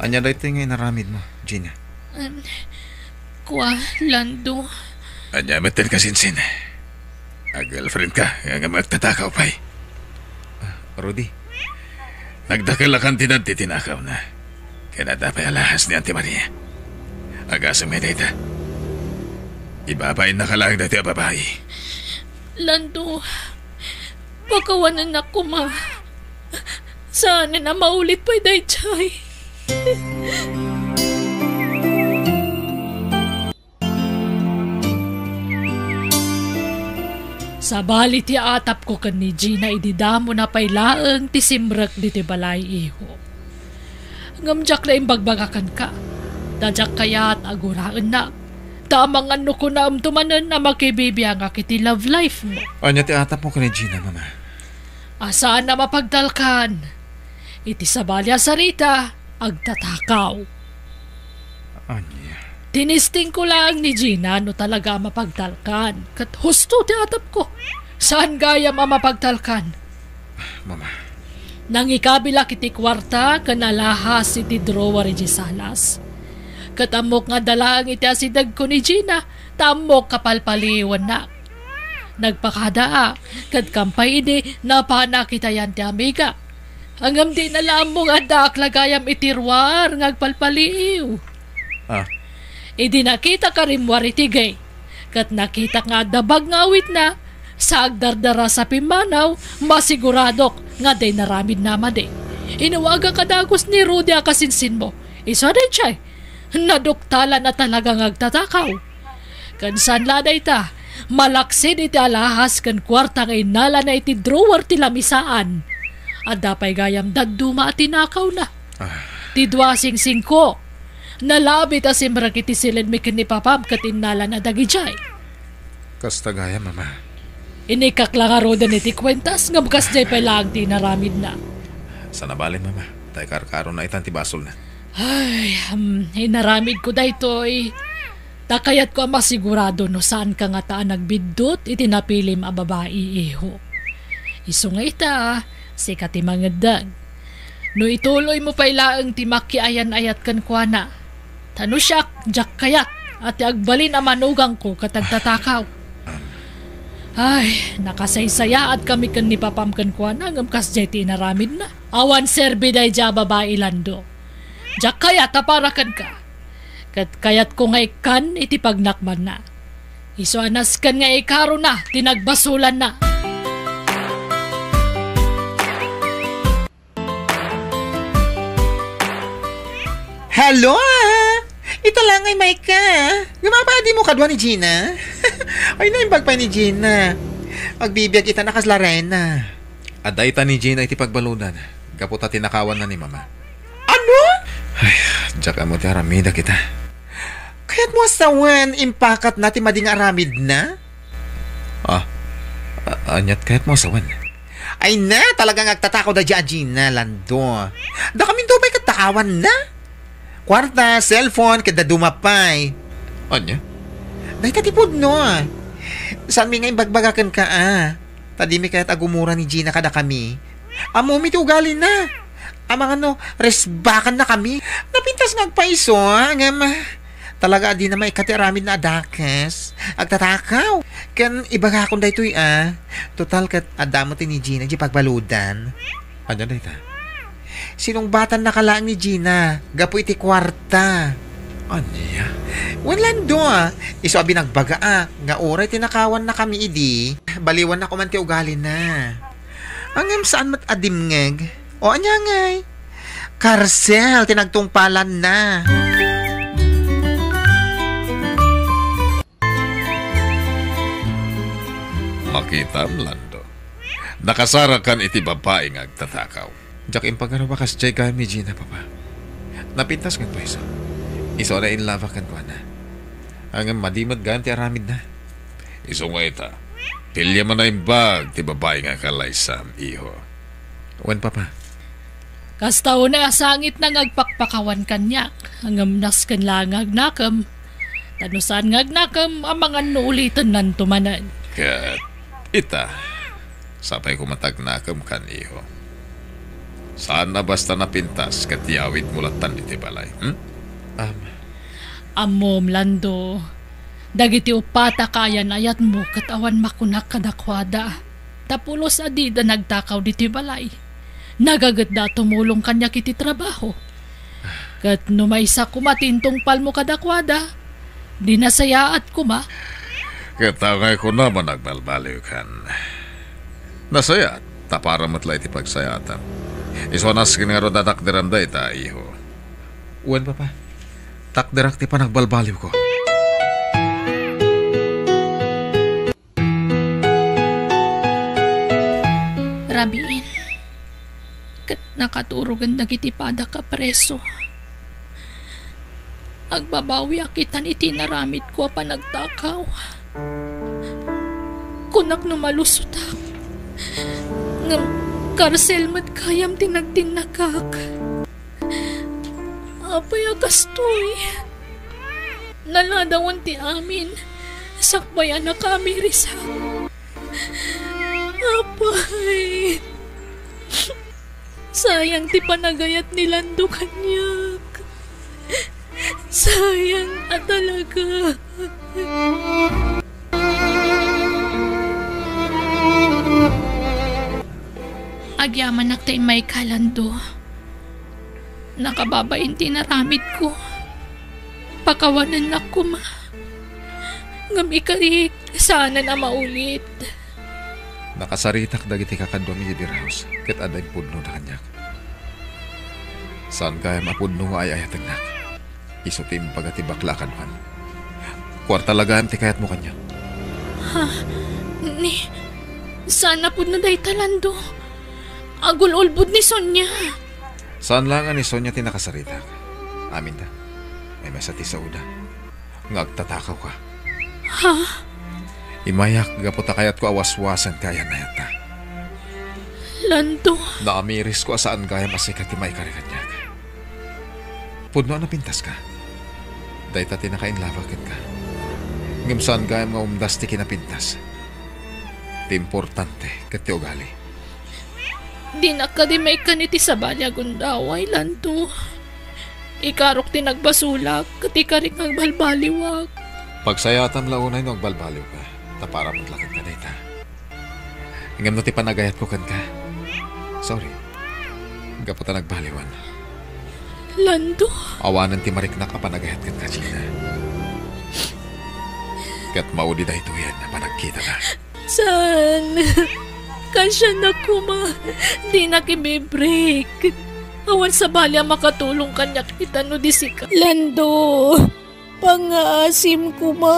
Ania daytoy nga inaramidmo, Gina? Em, kua, Lando. Ania met ti kasinsin? Ag-girlfriend ka, ngem agtatakaw pay. Ah, Rudy. Nagdakkel a kantidad ti tinakawna. Ken adda pay alahas ni Auntie Maria. Agasem ngay dayta. Ibabainna ka laeng daytoy a babai. Lando, pakawanennak koma. Saanen a maulit pay daydiay. Sabali ti atapko ken ni Gina idi damona pay laeng ti simrek ditoy balay, iho. Ngem diak la imbagbagakenka. Ta diak kayat a guraennak. Ta amangan no kunaemto manen a makibibiangak iti love life mo. Ania ti atapmo ken ni Gina, Mama? A saan a mapagtalkan. Iti sabali a sarita, agtatakaw. Ania? Tinistingko laeng ni Gina no talaga a mapagtalkan. Ket husto ti atapko. Saan gayam a mapagtalkan. Mama. Nangikabilak iti kuarta ken alahas iti drawer idiay salas. Ket ammok nga adda laeng iti asidegko ni Gina, ta ammok a palpaliiwennak. Nagpakadaak, ket kampay idi, napanak iti ayan ti amiga. Ngem dina la ammo nga addaak la gayam iti ruar nga agpalpaliiw. Ah. Idi nakitak a rimmuar iti gate, ket nakitak nga adda bag nga awitna, sa agdardarasa pimmanaw, masiguradok nga adda inaramidna madi. Inawagak a dagus ni Rudy a kasinsinmo. Isu a daydiay, naduktalan a talaga nga agtatakaw. Ken saan la dayta, malaksid iti alahas ken kuarta nga innalana iti drawer ti lamisaan. Adda pay gayam dadduma a tinakawna. Ah. Ti dua a singsingko, nalabit a simrek iti silenmi ken ni papam ket innalana dagidiay. Kasta gayam, Mama. Inikak la ngaruden iti kuentas, ngem kasdiay pay laeng ti inaramidna. Saan a bale, Mama, ta ikarkarona itan ti basolna. Ay, um, inaramidko daytoy. Ta kayatko a masigurado no saanka ngata a nagbiddut iti napilim a babai, iho. Isu nga ita, sika ti mangeddeng. No ituloymo pay laeng ti makiayan-ayat kenkuana, ta no siak, diak kayat a ti agbalin a manugangko ket agtatakaw. Ay, nakasaysayaatkami ken ni papam kenkuana ngem kasdiay ti inaramidna. Awan serbi daydiay a babai, Lando. Diak kayat a para kenka. Ket kayatko nga ikkan iti pagnakmanna. Isu a nasken nga ikarona ti nagbasolanna. Hello, ah! Ita la ngay, Maika. Ngem apay a dimo kadua ni Gina? Ay, naimbag pay ni Gina. Agbibiag ita a kas la reyna. Adda ita ni Gina iti pagbaludan, gapu ta tinakawanna ni Mama. Ano? Ay, diak ammo ti aramidek ita. Kayatmo a sawen, impakatna ti madi nga aramidna? Ah, a-, aniat kayatmo a sawen? Ay na, talaga nga agtatakaw daydiay a Gina, Lando. Dakaminto pay ket takawanna. Kuarta, cellphone, ket dadduma pay. Ania? Dayta ti pudno. Saanmi nga imbagbaga kenka, a. Ta dimi kayat a gumura ni Gina kadakami. Ammomi ti ugalina. Amangan no, resbakannakami. Napintas nga agpayso, a, ngem, talaga a dina maikkan ti aramidna a dakes. Agtatakaw. Ken ibagakon daytoy, a. Total ket adda met ni Gina diay pagbaludan. Ania dayta? Sinungbatannaka laeng ni Gina gapu iti kuarta. Ania? Wen, Lando, a. Isu a binagbaga, a, nga uray tinakawannakami idi, baliwanna koman ti ugalina. Ngem saan met a dimngeg? O ania ngay? Karsel ti nagtungpalanna. Makitam, Lando. Nakasarakan iti babai nga agtatakaw. Diak impagarop a kasdiay gayam ni Gina, Papa. Napintas nga agpayso. Isu a nainlabak kenkuana. Ngem madi met gayam ti aramidna. Isu nga ita, piliem a naimbag ti babai nga kalaysam, iho. Wen, Papa. Kasta unay a sangitna nga agpakpakawan kaniak, ngem nasken laeng nga agnakem. Ta no saan nga agnakem, amangan no ulitennanto manen. Ket ita, sapay koma ta agnakem kan, iho. Saan a basta napintas ket yawidmo lattan iti balay, hmm? Am. Ammom, Lando, dagiti uppat a kaayan-ayatmo ket awan makunak kadakuada. Ta pulos a dida nagtakaw ditoy balay. Nagagetda a tumulong kaniak iti trabaho. Ket no maysa koma ti intungpalmo kadakuada, di nasayaat koma. Ket angay kunam a nagbalbaliwkan. Nasayaat, ta para met la iti pagsayaatam. Isu a nasken ngarud a takderem dayta, iho. Wen, Papa. Takderak ti panagbalbaliwko. Rabiin. ket nakaturogen dagiti padak a preso. Agbabawiak itan iti inaramidko a panagtakaw. Kunak no malusotak, ngem karsel met gayam ti nagtinnagak. Apay a kastoy? Naladawan ti amin, sakbay a nakaamirisak. Apay, sayang ti panagayat ni Lando kaniak. Sayang a talaga. Agyamanak ta immayka, Lando. Nakababain ti inaramidko. Pakawanennak koma. Ngem ikarik, saanen a maulit. Nakasaritak dagiti kakaduam idiay beer house, ket adda impudno da kaniak. Saan gayam a pudno nga ay-ayatennak. Isu ti imbaga ti bakla a kaduan. Kuarta la gayam ti kayatmo kaniak. Ha? Ni, saan a pudno dayta, Lando. Agul-ulbod ni Sonia. Saan la nga ni Sonia ti nakasaritak. Aminta. Ay, maysa ti saoda nga agtatakawka. Ha? Immayak gapu ta kayatko a waswasen ti ayan-ayatta. Lando. Naamirisko a saan gayam a sika ti maikari kaniak. Pudno a napintaska. Dayta ti nakainlabak kenka. Ngem saan gayam nga umdas ti kinapintas. Ti importante ket ti ugali. Dinak kadi maikkan iti sabali a gundaway, Lando. Ikarok ti nagbasolak, ket ikarik nga agbalbaliwak. Pagsayatam la unay no agbalbaliwka, ta para met la kenka dayta. Ngem no ti panagayatko kenka, sorry. Gapu ta nagbaliwan. Lando? Awanen ti mariknak a panagayat kenka, Gina. Ket maudi daytoyen a panagkitana. Saan? Kasianak koma. Dinak ibibreak. Awan sabali a makatulong kaniak ita no di sika. Lando, pangngaasim koma.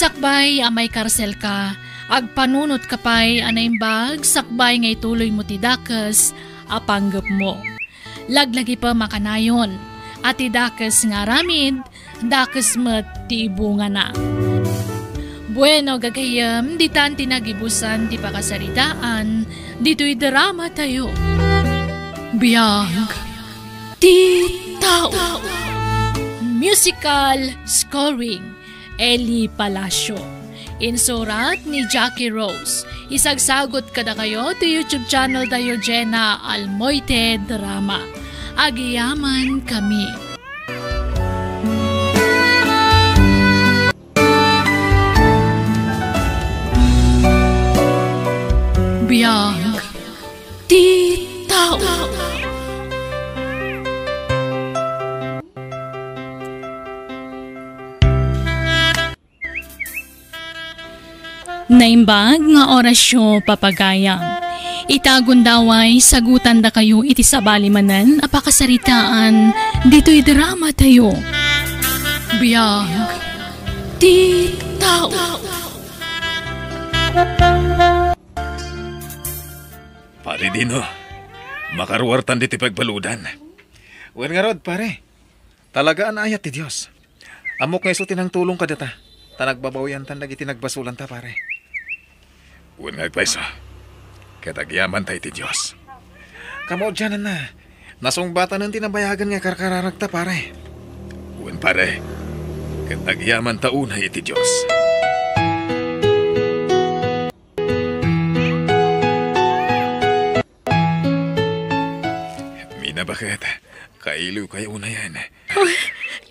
Sakbay a maikarselka, agpanunotka pay a naimbag sakbay nga ituloymo ti dakes a panggepmo. Laglagipem a kanayon a ti dakes nga aramid, dakes met ti ibungana. Bueno, gagayyem, ditan ti nagibusan ti pakasaritaan ditoy drama tayo. Biag ti tao. Musical scoring. Eli Palacio. Insurat ni Jackie Rose. Isagsagot kadakayo ti YouTube channel tayo, Jenna Almoite Drama. Agyamankami. Biag ti tao. Naimbag nga orasyo, papagayam. Ita gundaway, sagutandakayo iti sabali manen a pakasaritaan ditoy drama tayo. Biag ti tao. Pare Dino, makaruartan ditoy pagbaludan. Wen ngarud, pare. Talaga a naayat ti Dios. Ammok nga isu ti nangtulong kadata, ta nagbabawiantan dagiti nagbasolanta, pare. Wen nga agpayso, ket agyamanta iti Dios. Kamaudiananna, nasungbatanen ti nabayagen nga karkararagta, pare. Wen, pare, ket agyamanta unay iti Dios. Mina, baket, kailiwkayo unayen. Ay,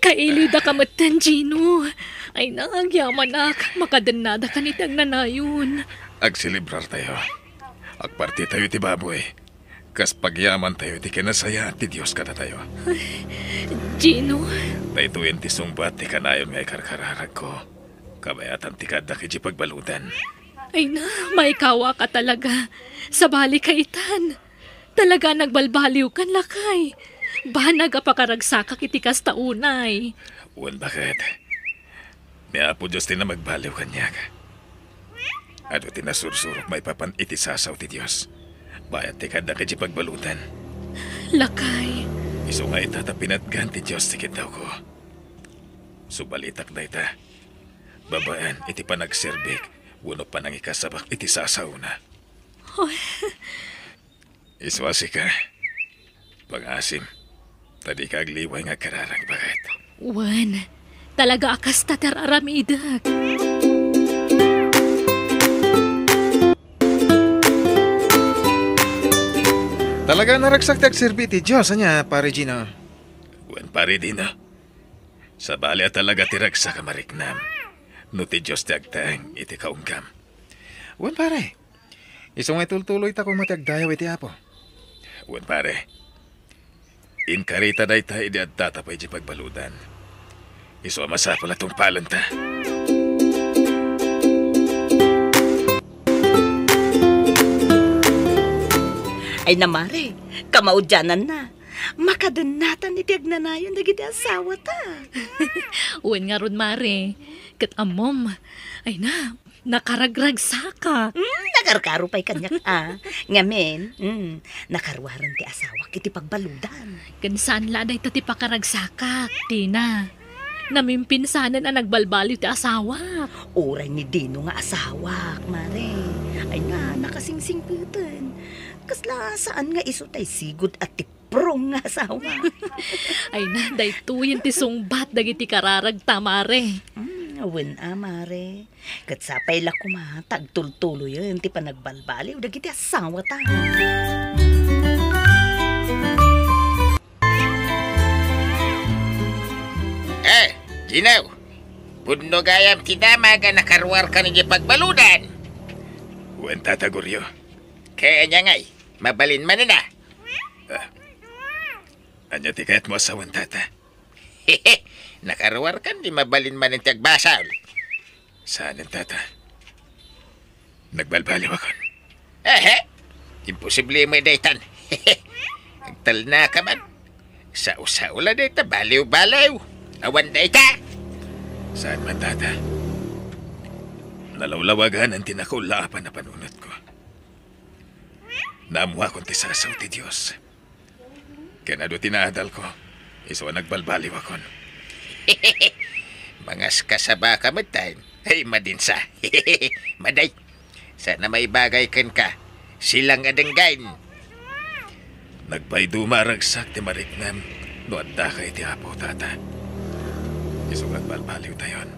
kailiwdaka metten, Gino. Ay, nagyamanak, makadennadakan iti agnanayon. Agselebrartayo. Agpartitayo iti baboy. Kas pagyamantayo iti kinasayaat ti Dios kadatayo. Ay, Gino. Daytoyen ti sungbat ti kanayon nga ikarkararagko. Kabayatan ti kaaddak idiay pagbaludan. Ay na, maikawaka talaga. Sabali ka itan. Talaga nagbalbaliwkan, lakay. Banag a pakaragsakak iti kasta unay. Wen, baket. Ni Apo Dios ti namagbaliw kaniak. Adu ti nasursurok maipapan iti sasaw ti Dios. Bayat ti kaaddak iti pagbaludan. Lakay. Isu nga ita ta pinatgan ti Dios ti kiddawko. Subalitak dayta. Babaen iti panagserbik wenno panangikasabak iti sasawna. Oy. Isu a sika, pangasim, ta dika agliway nga agkararag, baket. Wen, talaga a kasta ti ar-aramidek. Talaga a naragsak ti agserbi iti Dios, ania, Pare Gino? Wen, Pare Dino. Sabali a talaga ti ragsak a mariknam no ti Dios ti agtaeng iti kaunggam. Wen, pare. Isu nga itultuloyta koma ti agdayaw iti Apo. Wen, pare. Inkarita dayta idi addata pay idiay pagbaludan. Isu a masapul a tungpalenta. Ay na, mare, kamaudiananna. Makadennatan iti agnanayon dagiti asawata. Wen ngarud, mare. Ket ammom, ay na, nakaragragsakak. Hmm, nakarkaro pay kaniak, a. Ngamin, hmm, nakaruaren ti asawak iti pagbaludan. Ken saan la a dayta ti pakaragsakak, Tina. Namimpinsanen a nagbalbaliw ti asawak. Uray ni Dino nga asawak, mare. Ay na, nakasingsingpeten. Kasla saan nga isu tay sigud a tiprong nga asawa. Ay na, daytoyen ti sungbat dagiti kararagta, mare. Hmm, wen a, mare. Ket sapay la koma ta agtultuloyen ti panagbalbaliw dagiti asawata. Eh, Gino, pudno gayam ti damag a nakaruarkan idiay pagbaludan. Wen, Tata Goryo. Kaya ania ngay, mabalin manen a? Ah. Ania ti kayatmo a sawen, Tata? Nakaruarkan di mabalin manen ti agbasol. Saanen, Tata? Nagbalbaliwakon. Ehe, imposible met daytan. Agtalnaka man. Sao-sao la dayta, baliw-baliw. Awan dayta. Saan man, Tata? Nalawlawaganan ti nakaulaapan a panunotko. Naammuakon ti sasaw ti Dios. Ken adu ti naadalko, isu a nagbalbaliwakon. Mangaskasabaka met tayen. Ay, madinsa. Maday. Saan a maibagay kenka. Silang a denggen. Nagpayduma a ragsak ti mariknam no addaka iti Apo, Tata. Isu nga agbalbaliwtayon.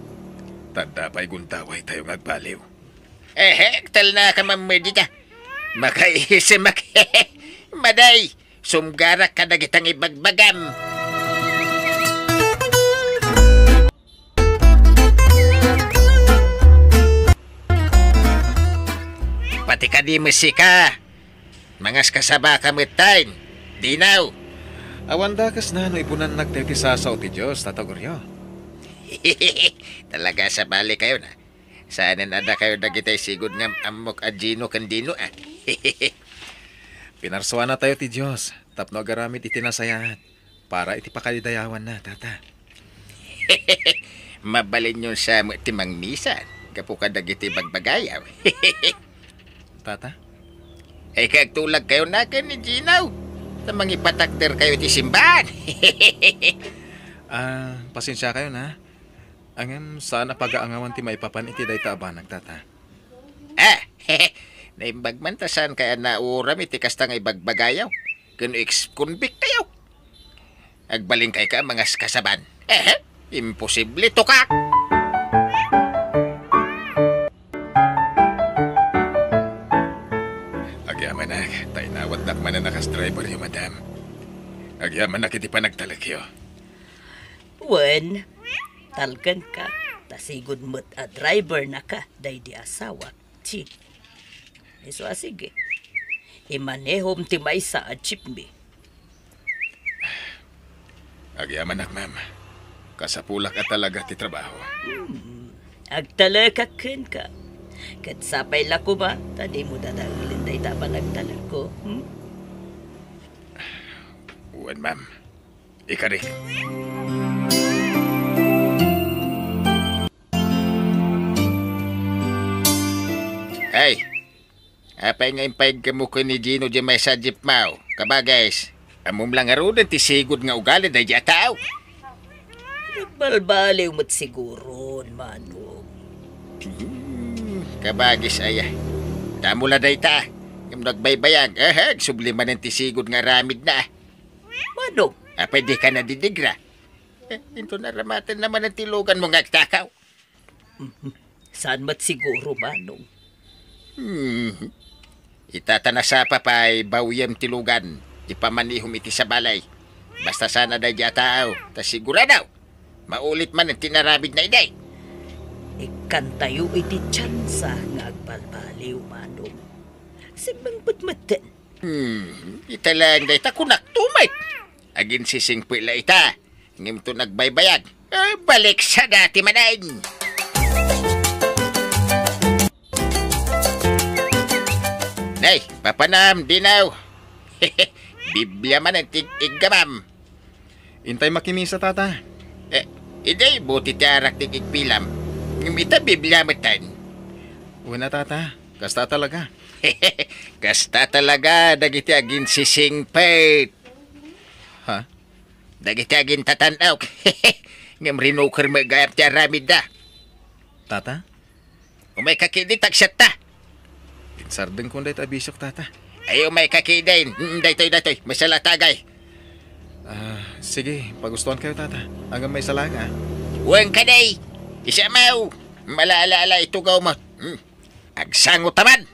Ta adda pay gundawaytayo nga agbaliw. Ehe, agtalnaka man met dita. Makaisimak. Maday, sumgarak kadagita nga ibagbagam. Pati kadi met sika, mangaskasabaka met tayen, Dino. Awan dakesna no ipunannaktayo ti sasaw ti Dios, Tata Goryo. Talaga, sabalikayo na. Saanen a dakayo dagiti sigud nga am-, ammok a Gino ken Dino, a. Pinarsuanatayo ti Dios tapno agaramid iti nasayaat para iti pakaidayawanna, Tata. Mabalinyon sa met ti mangmisa gapu kadagiti bagbagayaw. Tata? Ay, kay agtulagkayo na ken ni Gino. Ta mangipatakderkayo iti simbahan. Ah, pasensiakayo na. Ngem saan a pagaangawan ti maipapan iti dayta a banag, Tata. Ah, naimbag man ta saan kay a nauram iti kasta nga ibagbagayaw. Ken ex-convict tayo. Agbalin kay ka mangaskasaban. Eh, imposible, tukak! Agyamanak, ta inawatnak manen a kas driver yo, madam. Agyamanak iti panagtalekyo. Wen, talkenka, ta sigud met a driver naka daydi asawak, Chief. Isu a sige. Imanehom ti maysa a jeepney. Agyamanak, ma'am. Kasapulak a talaga ti trabaho. Hmm. Agtalekak kenka. Ket sapay la koma ta dimo dadaelen dayta a panagtalekko, hmm? Wen, ma'am. Ikarik. Ay, apay nga impayegmo ken ni Gino diay maysa a jeepmo? Kabagis, ammom la ngaruden ti sigud nga ugali daydiay a tao. Nagbalbaliw met siguron, Manong. Hmm, kabagis aya. Damo la dayta. Ngem no agbaybayag, eh, agsubli manen ti sigud nga aramidna. Manong. Apay dika nadidigra? Eh, inton aramatenna manen ti luganmo nga agtakaw. Mhm. Saan met siguro, Manong? Hmm. Ita ta nasapa pay, bawyem ti lugan, ipamanihom iti sabali. Basta sana daydiay a tao, ta sigurado, maulit manen ti inaramidna idi. Ikkantayo iti tiansa nga agbalbaliw, Manong. Simmengpet metten. Hmm, ita laeng dayta kunakto met. Aginsisingpet la ita. Ngem no agbaybayag, eh, balik sa dati manen. Nay, papanam, Dinaw. Biblia manen ti iggamam. Intay makimisa, Tata. Eh, idi buti ti arak ti igpilam. Ngem ita Biblia metten. Wen a, Tata. Kasta talaga. Kasta talaga dagiti aginsisingpet. Ha? Dagiti agintatan-ok. Ngem rinuker met gayam ti aramidda. Tata? Umayka ketdi ta agsiatta. Insardengkon dayta a bisiok, Tata. Ay, umayka ketdin. Mm, daytoy, daytoy. Maysa la ta agay. Ah, sige, pagustuankayo, Tata. Ngem maysa laeng, a. Wen kadi. Isamaw. Malaalaala itugawmo. Hmm. Agsango ta man!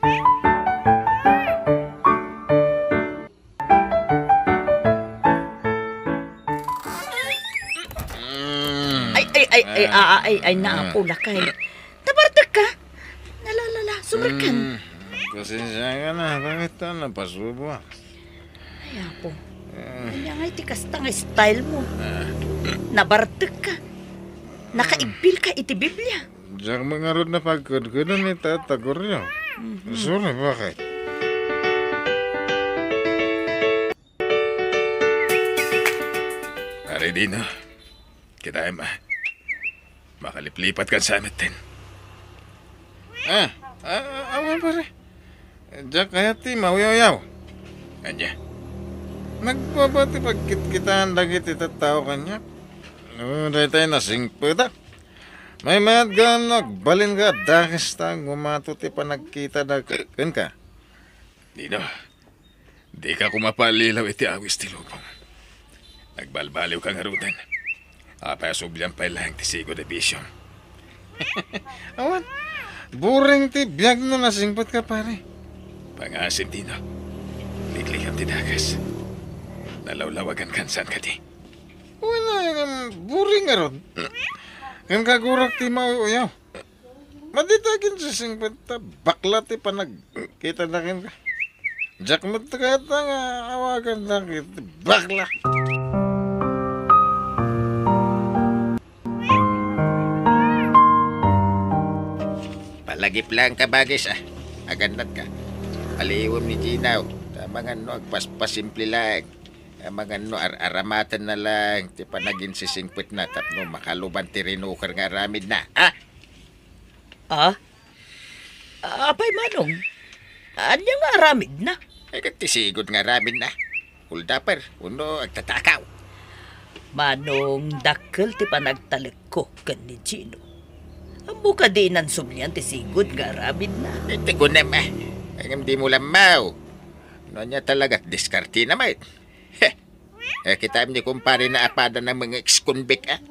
Mm. Ay, ay, ay, ay, Ah. ah, ay, ay, naapo, Ah. lakay. Nabartek ka? Nalalala, sumrekkan. Mm. Pasensya ka na, bakit ka napasubo? Ay, apo. Ah. Ania ngay ti kasta nga style mo? Ah. Nabartek ka. Nakaigpil ka iti Biblia. Diak met ngarud napagkedkeden ni Tata Goryo. Mhm. Sorry, bakit? Pare Dino, kitaem a. Makaliplipatkan sa metten. Ah, ah, ah, awan, pare. Diak kayat ti mauyawyaw. Ania? Nagbaba ti pagkitkitaan dagiti tattao kaniak. No, daytay nasingpetak. Maymayat gayam no agbalinka a dakes ta gumato ti panagkitada k-, kenka. Dino, dika koma pallilaw iti awis ti lubong. Nagbalbaliwka ngaruden. Apay a subliam pay laeng ti sigud a bisiom? Awan, buring ti biag no nasingpetka, pare. Pangasim, Dino. Liklikam ti dakes. Nalawlawagankan, saan kadi? Wala, ngem buring ngarud. Ngem kagurak ti mauyaw. Madita aginsisingpet ta bakla ti panagkitada kenka. Diak met kayat nga awagannak iti bakla. Palagip laeng, kabagis, a. Agannatka. Paliiwem ni Ginaw. Ta amangan no agpaspasimple laeng. Amangan no ar-aramatenna laeng ti panaginsisingpetna tapno makaluban ti rinuker nga aramidna, a? Ah? Apay, Manong? Ania nga aramidna? Ay, ket ti sigud nga aramidna. Holdupper, wenno agtatakaw. Manong, dakkel ti panagtalekko ken ni Gino. Ammo kadi inansublian ti sigud nga aramidna? Iti kunem, a. Ngem dimo lammaw. No ania talaga ti diskartena met. Heh. Eh, kitaem ni kumparena a pada na mga ex-convict, a.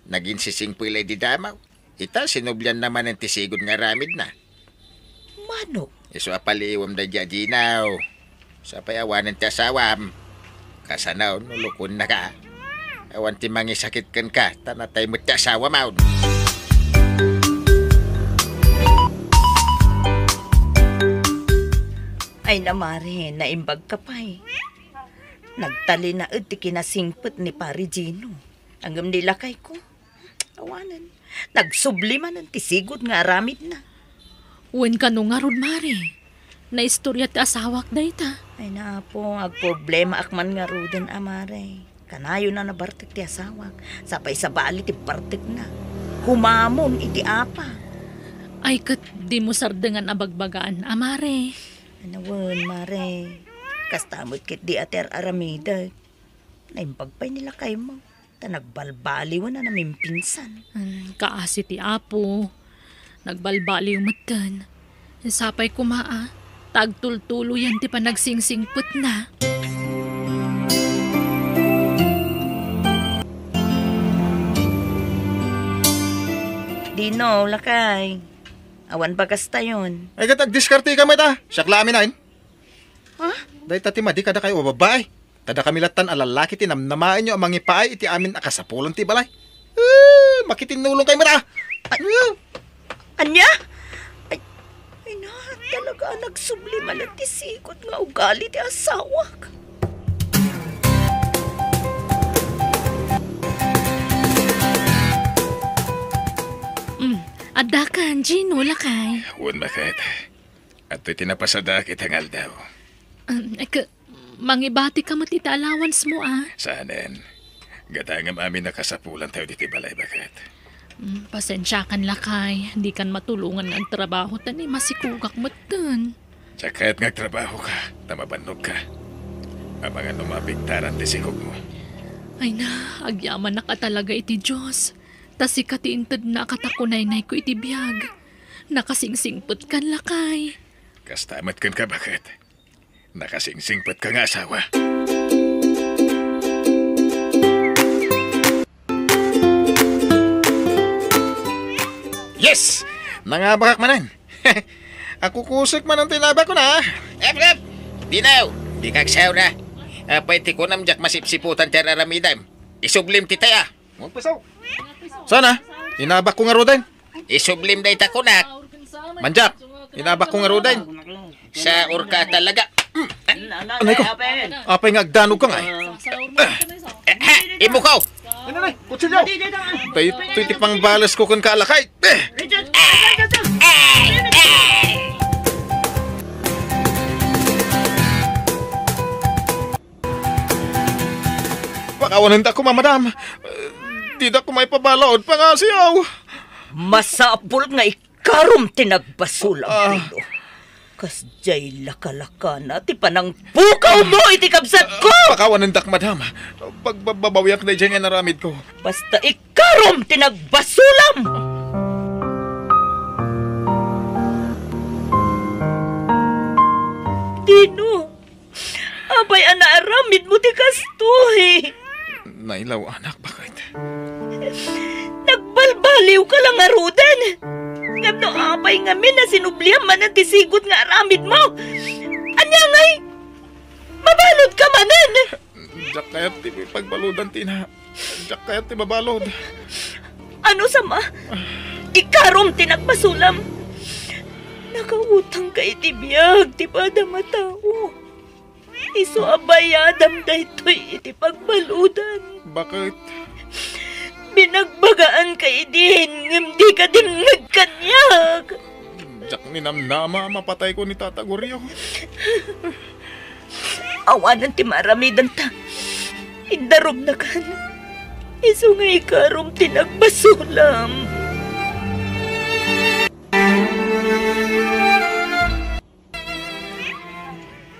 Naginsisingpet la idi damaw. Ita, sinublianna manen ti sigud nga aramidna. Mano? Isu a paliiwem daydi a Ginaw. Sapay awanen ti asawam. Kasano no lukonnaka? Awan ti mangisakit kenka, ta natay met ti asawam, awn. Ay, namare, naimbag ka pay. Nagtalinaed ti kinasingpet ni Pari Gino. Ngem ni lakayko, awanen. Nagsubli manen ti sigud nga aramidna. Wen kano ngarud, Mare? Naistorya ti asawak dayta? Ay, Apo, agproblemaak man ngaruden, a, Mare. Kanayon a nabartek ti asawak. Sapay sabali ti bartekna. Humamon iti apa. Ay, ket dimo sardengan a bagbagaan, a, Mare. Ania wen, Mare. Kasta met ketdi a ti ar-aramidek. Naimbag pay ni lakaymo. Ta nagbalbaliwen a namimpinsan. Hmm, kaasi ti Apo. Nagbalbaliw metten. Sapay koma a, ta agtultuloyen ti panagsingsingpetna. Dino, lakay. Awan bagastayon. Ay, ket agdiskarteka met a. Siak la amin. Ha? Dayta ti madi kadakayo a babbai. Kadakami lattan a lallaki ti namnamaenyo a mangipaay iti amin a kasapulan ti balay. Eh, makitinnulongkayo met a. Ay, ania? Ay, ay na, talaga a nagsubli manen ti sigut nga ugali ti asawak. Mm, addakan, Gino, lakay. Wen, baket. Adtoy ti napasadak ita nga aldaw. Um, ek, mangibatika met iti allowance mo, a? Saanen. Gatangem amin a kasapulantayo ditoy balay, baket. Mm, pasensiakan, lakay. Dikan matulongan nga agtrabaho ta ni masikogak metten. Diak kayat nga agtrabahoka, ta mabannogka. Amangan no mapigtaran ti sikogmo. Ay na, agyamanak a talaga iti Dios. Ta sika ti intedna a katakunaynayko iti biag. Nakasingsingpetkan, lakay. Kasta met kenka, baket. Nakasingsingpetka nga asawa. Yes! Nangabakak manen. Akukusek manen ti inabakko na. Ep, ep! Dinaw! Dika agsaona. Apay ti kunam diak masipsiputan ti ar-aramidem? Isublim ti taya. Sana, inabakko ngaruden. Isublim dayta kunak. Manjak, inabakko ngaruden. Saorka talaga. Anay ko. Apay nga agdanogka ngay? Eh, eh, imukaw. Daytoy ti pangbalesko kenka a lakay. Eh. Pakawanendak koma, madam. Dida koma ipabalaod pangasiaw. Masapul nga ikarom ti nagbasulam, ah, Pino. Kasdiay lakalakana ti panangpukawmo iti kabsatko! Pakawanendak, madam. Pagbabawiak daydiay nga inaramidko. Basta ikarom ti nagbasulam! Pino, apay a naaramidmo ti kastoy? Nailaw, anak, baket. Nagbalbaliwka la ngaruden. Ngem no apay ngamin a sinubliam manen ti sigut nga aramidmo? Ania ngay? Mabaludka manen! Diak kayat ti pagbaludan, Tina. Diak kayat ti mabalud. Ano sama? Ikarom ti nagbasulam. Nakautangka iti biag ti padam a tao. Isu a bayadam daytoy iti pagbaludan. Baket? Binagbagaanka idin, ngem dika dimngeg kaniak. Diak ninamnama a mapatayko ni Tata Gorio. Awanen ti maaramidanta. Indarumnakan. Isu nga ikarom ti nagbasulam.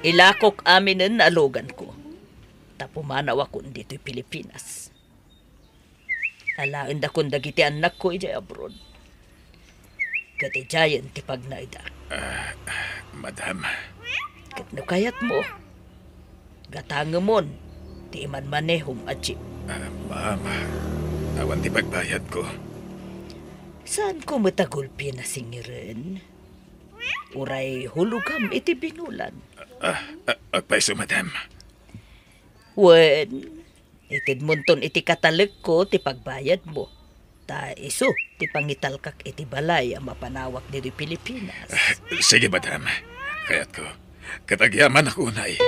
Ilakok aminen a luganko, ta pumanawakon ditoy Pilipinas. Alaendakon dagiti annakko idiay abroad. Ket idiayen ti pagnaedak. Ah, madam. Ket no kayatmo, gatangemon ti imanmanehom a jeep. Ah, ma'am, awan ti pagbayadko. Saanko met a gulpi a nasingiren? Uray hulogam iti binulan. Ah, ah, agpayso, madam. Wen, itedmonton iti katalekko ti pagbayadmo. Ta isu ti pangitalkak iti balay a mapanawak ditoy Pilipinas. Ah, sige, madam. Kayatko. Ket agyamanak unay.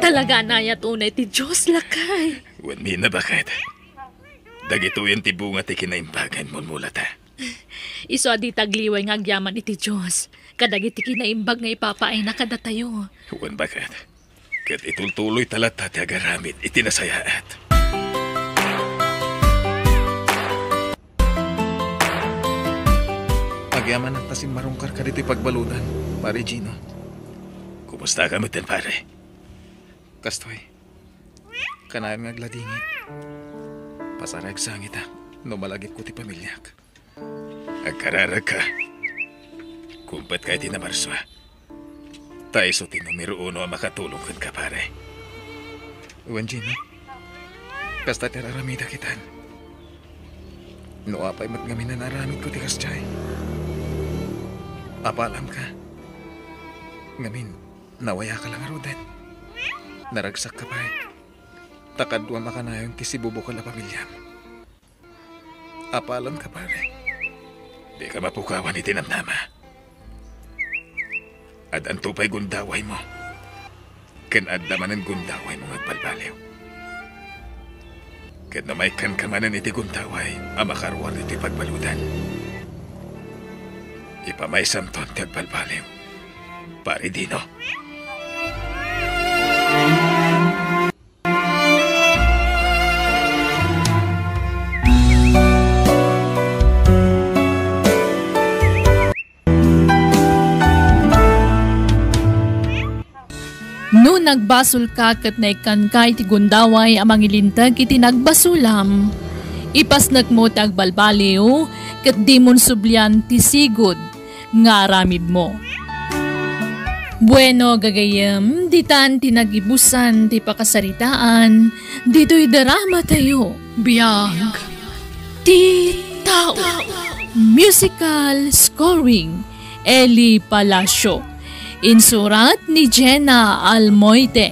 Talaga a nayat unay ti Dios, lakay. Wen, Mina, baket? Dagitoyen ti bunga ti kinaimbag nga imulmulata. Isu a dita agliway nga agyaman iti Dios kadagiti kinaimbag nga ipapaayna kadatayo. Wen, baket. Ket itultuloyta latta ti agaramid iti nasayaat. Agyamanak ta simmarungkarka ditoy pagbaludan, Pare Gino. Kumustaka metten, pare? Kastoy, kanayon nga agladingit. Pasarag sangita no malagipko ti pamiliak. Agkararagka. Kumpet ka iti namarsua. Ta isu ti numero uno a makatulong kenka, pare. Wen, Gino, kasta ti ar-aramidak itan. No apay met ngamin a naaramidko ti kasdiay. Apalamka. Ngamin, nawayaka la ngaruden. Naragsakka pay. Ta kaduam a kanayon ti sibubukel a pamiliam. Apalamka, pare. Dika mapukawan iti namnama. Adanto pay gundawaymo. Ken adda manen gundawaymo nga agbalbaliw. Ket no maikkanka manen iti gundaway a makaruar iti pagbaludan, ipamaysamton ti agbalbaliw, Pare Dino. No nagbasolka ket naikkanka iti gundaway a mangilinteg iti nagbasolam, ipasnekmo ti agbalbaliw ket dimon sublian ti sigud nga aramidmo. Bueno, gagayyem, ditan ti nagibusan ti pakasaritaan ditoy dramatayo. Biag ti tao. Musical scoring, Eli Palacio. Insurat ni Jenna Almoite.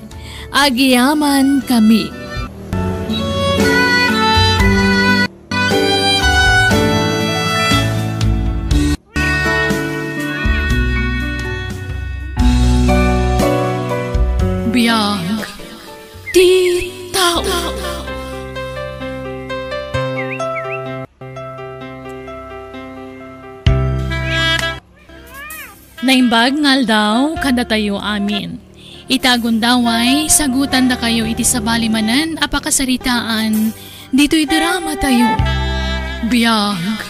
Agyamankami. Biag ti tao. Naimbag nga aldaw kadatayo amin. Ita gundaway, sagutandakayo iti sabali manen a pakasaritaan ditoy dramatayo. Biag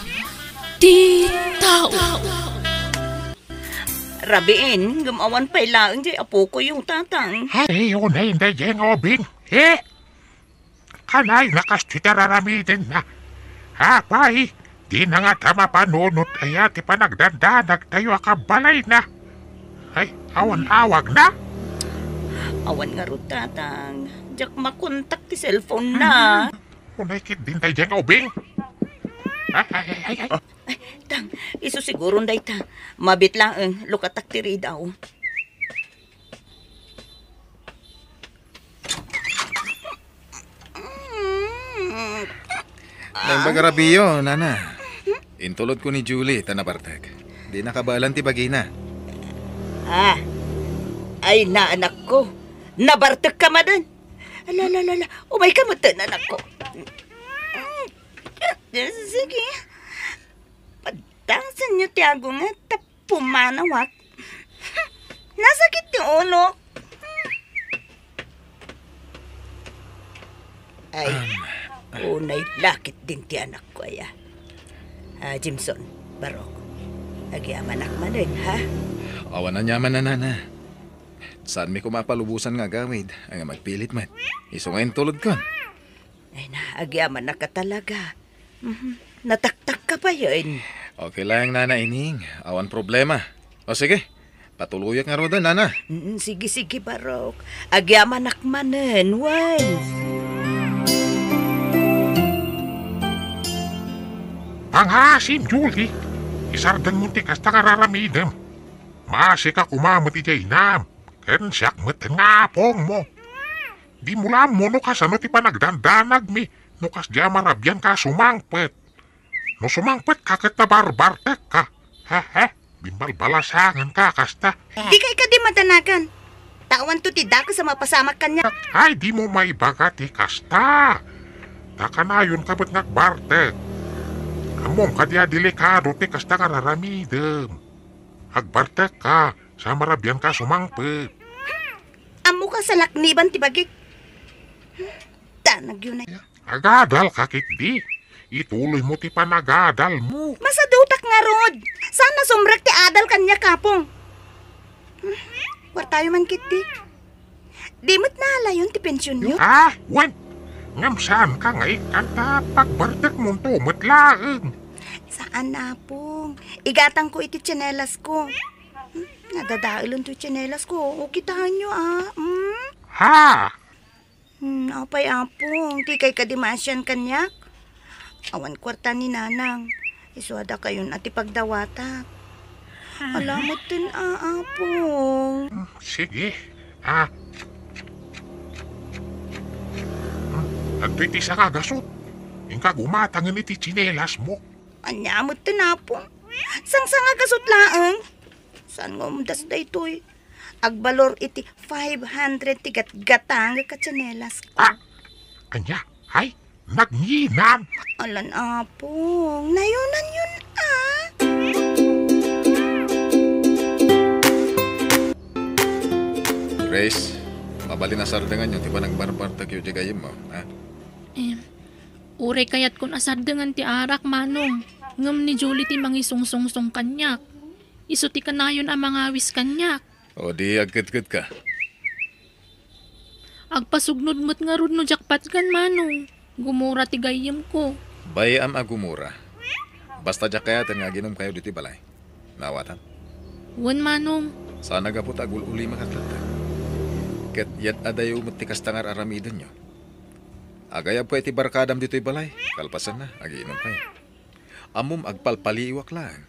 ti tao. Rabiin, ngem awan pay laeng diay apokoyo, Tatang. Ay, unay, Inday Jeng Obing. Eh? Kanay, nakas ti tararamidenna. Apay, dina ngata mapanunot aya ti panagdandanagtayo a kabalayna? Ay, awan awagna? Awan ngarud, Tatang. Diak makontak ti cellphone na. Mhm. Unay ketdin daydiay nga ubing. Ay, ay, ay, ay, ay. Ay, Tang, isu siguron dayta. Mabit laeng, lukatak ti ridaw. Naimbag a rabiyo, nana. Intulodko ni Julie ta nabartek. Di nakabaelan ti bagina. Ah. Ay, naanakko. Nabartekka manen. Ala, ala, ala, ala. Umayka metten, anakko. Sige. Paddasenyo ti agunget ta pumanawak. Nasakit ti ulok. Ay, um, unay lakit din ti anakko aya. Ah, Jimson, Barok, agyamanak manen, ha? Awan aniaman, nana. Saanmi koma a palubosan nga agawid, nga agpilit met. Isu nga intulodkon. Ay na, agyamanak ka talaga. Mhm. Nataktak ka pa yun. Okay lang, Nana Ining. Awan problema. O sige, patuloyak ngaruden, Nana. Mm, sige, sige, Barok. Agyamanak manen, wen. Pangaasim, Julie. Isardengmo ti kasta nga raramidem. Maasika koma met idiay inam. Ken siak met nga apongmo. Dimo la ammo no kasano ti panagdandanagmi no kasdiay a marabianka a sumangpet. No sumangpetka ket nabarbartekka. Hehe, bimbalbalasangenka a kasta. Dika kadi madanagan. Ta awanto ti dakes a mapasamak kaniak. Ay, dimo maibaga ti kasta. Ta kanayonka met nga agbartek. Ammom kadi a delikado ti kasta nga ar-aramidem. Agbartekka, sa marabianka a sumangpet. Ammoka a salakniban ti bagik. Danag yun ay. Agadalka ketdi. Ituloymo ti panagadalmo. Masadutak ngarud. Saan a sumrek ti adal kaniak, Apong? Kuartayo man ketdi. Di met naalayon ti pensionyo? Ah, wen. Ngem saanka nga ikkan ta pagbartekmonto met laeng. Saan, Apong. Igatangko iti tsinelasko. Hmm, nadadaelen toy tsinelasko. O, kitaenyo, ah. Hmm? Ha? Hmm, apay, Apong, dikay kadi maasian kaniak? Awan kuarta ni Nanang. Isu a dakayon a ti pagdawatak. Ala metten a, Apong. Hmm, sige. Ah. Hmm, adtoy ti sanga a gasut. Inka gumatangen iti tsinelasmo. Ania metten, Apong? Sangsanga a gasut laeng. Saan nga umdas daytoy? Agbalor iti five hundred ti gatgatangek a tsinelas. Ah! Ania? Ay, nagnginam! Alan, Apong, nayonanyon, ah. Grace, mabalin a sardenganyo ti panagbarbartekyo diay gayyemmo, ha? Em, uray kayatkon a sardengan ti arak, Manong, ngem ni Julie ti mangisungsongsong kaniak. Isu ti kanayon a mangawis kaniak. O di agketketka. Agpasugnod met ngarud no diak patgan, Manong. Gumura ti gayyemko. Bay-am a gumura. Basta diak kayaten nga aginumkayo ditoy balay. Naawatam? Wen, Manong. Saan a gapu ta agul-ulimakak latta. Ket yad-adayo met ti kasta nga ar-aramidenyo. Agayabko iti barkadam ditoy balay. Kalpasanna, agiinumkayo. Ammom, agpalpaliiwak laeng.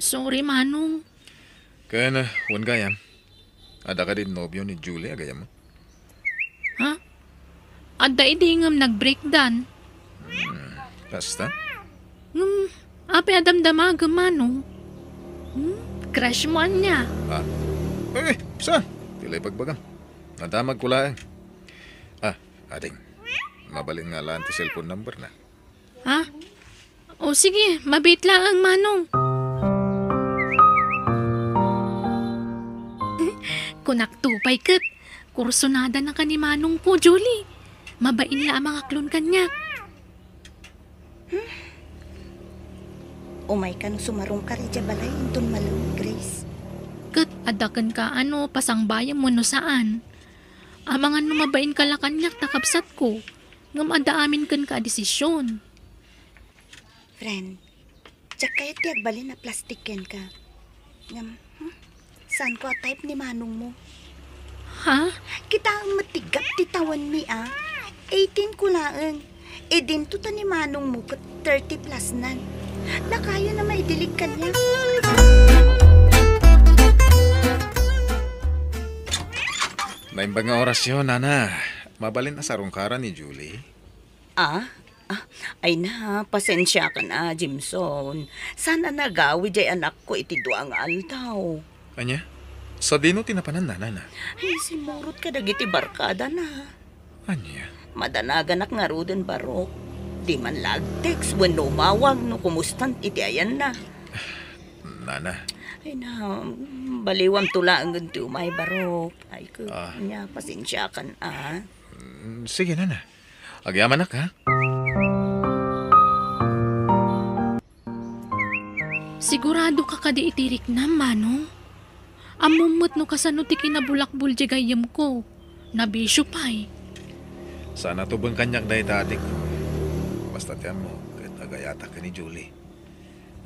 Sorry, Manong. Ken, wen gayam, adda kadi nobio ni Julie a gayyemmo? Ha? Adda idi ngem nag-breakdan. Hmm, kasta? Ngem, apay a damdamagem, Manong? Hmm? Crush mo ania? Ah? Eh, saan? Ti la ibagbagam. Nadamagko laeng. Ah, ading. Mabalin nga alaen ti cellphone number na. Ha? O sige, mabiit laeng, Manong. Kunakto pay ket, kursunada na ka ni Manongko, Julie. Mabain la a mangaklon kaniak. Umayka no sumarungka idiay balay inton malem, Grace. Ket adda kenka a no pasangbayem wenno saan. Amangan no mabainka la kaniak ta kabsatko, ngem adda amin kenka a desisyon. Friend, diak kayat ti agbalin a plastik kenka. Ngem, hmm? Saanko a type ni manongmo. Ha? Kitaem met ti gap ti tawenmi a. Eighteen ko laeng. Idinto ta ni manongmo ket thirty plus nan. Nakayon a maidilig kaniak. Naimbag nga orasyo, Nana. Mabalin a sarungkaran ni Julie. Ah? Ah, ay na, pasensiakan a, Jimson. Saan a nagawi diay anakko iti dua nga aldaw. Ania? Sadino ti napanan, Nana? Ay, simmurot kadagiti barkadana. Ania? Madanaganak ngaruden, Barok. Di man la ag-text wenno umawag no kumustan iti ayanna. Nana. Ay na, baliwamto laengen ti umay, Barok. Ay, ko, Ah. nia, pasensiakan a. Mm, sige, Nana. Agyamanak, ha? Sigurado ka kadi iti riknam, Manong? Ammom met no kasano ti kinabulakbol diay gayyemko. Nabisio pay. Saan a tubeng kaniak dayta, adingko. Basta ti ammo, ket agayatak ken ni Julie.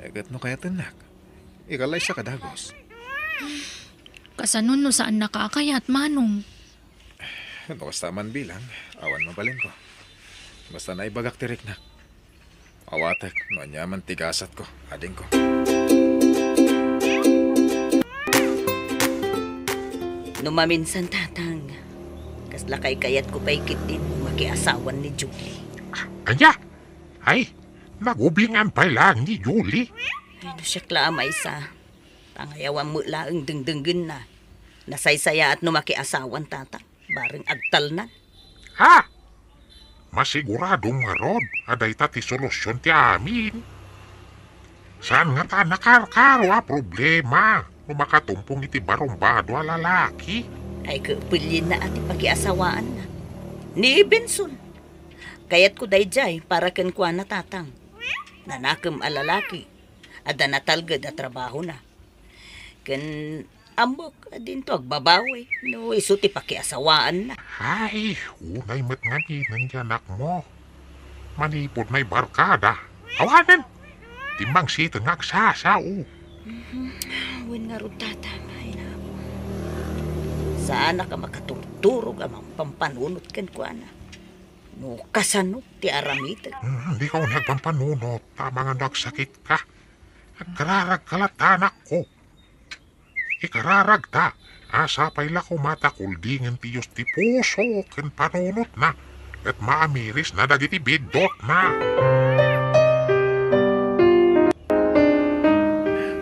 Eh, ket no kayatennak, ikallaysaka dagus. Kasano no saannaka a kayat, Manong? No kasta man bilang, awan mabalinko. Basta naibagak ti riknak. Awatek no aniaman ti gasatko, adingko. No maminsan, Tatang, kasla kaykayatko pay ketdin makiasawan ni Julie. Ania? Ay, nagubingan pay laeng ni Julie? Ay, no siak la a maysa. Pangayawan met laeng dengdenggenna. Nasaysayaat no makiasawan, Tatang. Bareng agtalnan. Ha? Masiguradom ngarud a dayta ti solusion ti amin. Saan ngata a nakarkaro a problema no makatumpong iti barumbado a lalaki? Ay, kapilienna a ti pakiasawaanna. Ni Benson. Kayatko daydiay para kenkuana, Tatang. Nanakem a lalaki, adda natalged a trabahona. Ken ammok a dinto agbabawi no isu ti pakiasawaanna. Ay, unay met ngamin ti anakmo. Manipud naibarkada. Awanen! Timmangsiten nga agsasao. Mhm. Wen ngarud, Tatang, ay, nako. Saanak a makaturturog a mangpampanunot kenkuana. No kasano ti aramidek? Hmm, dika unay agpampanunot, ta amangan no agsakitka. Agkararagka latta, anakko. Ikararagta, a sapay la koma ta kuldingen ti Dios ti puso ken panunotna, ket maamirisna dagiti biddutna.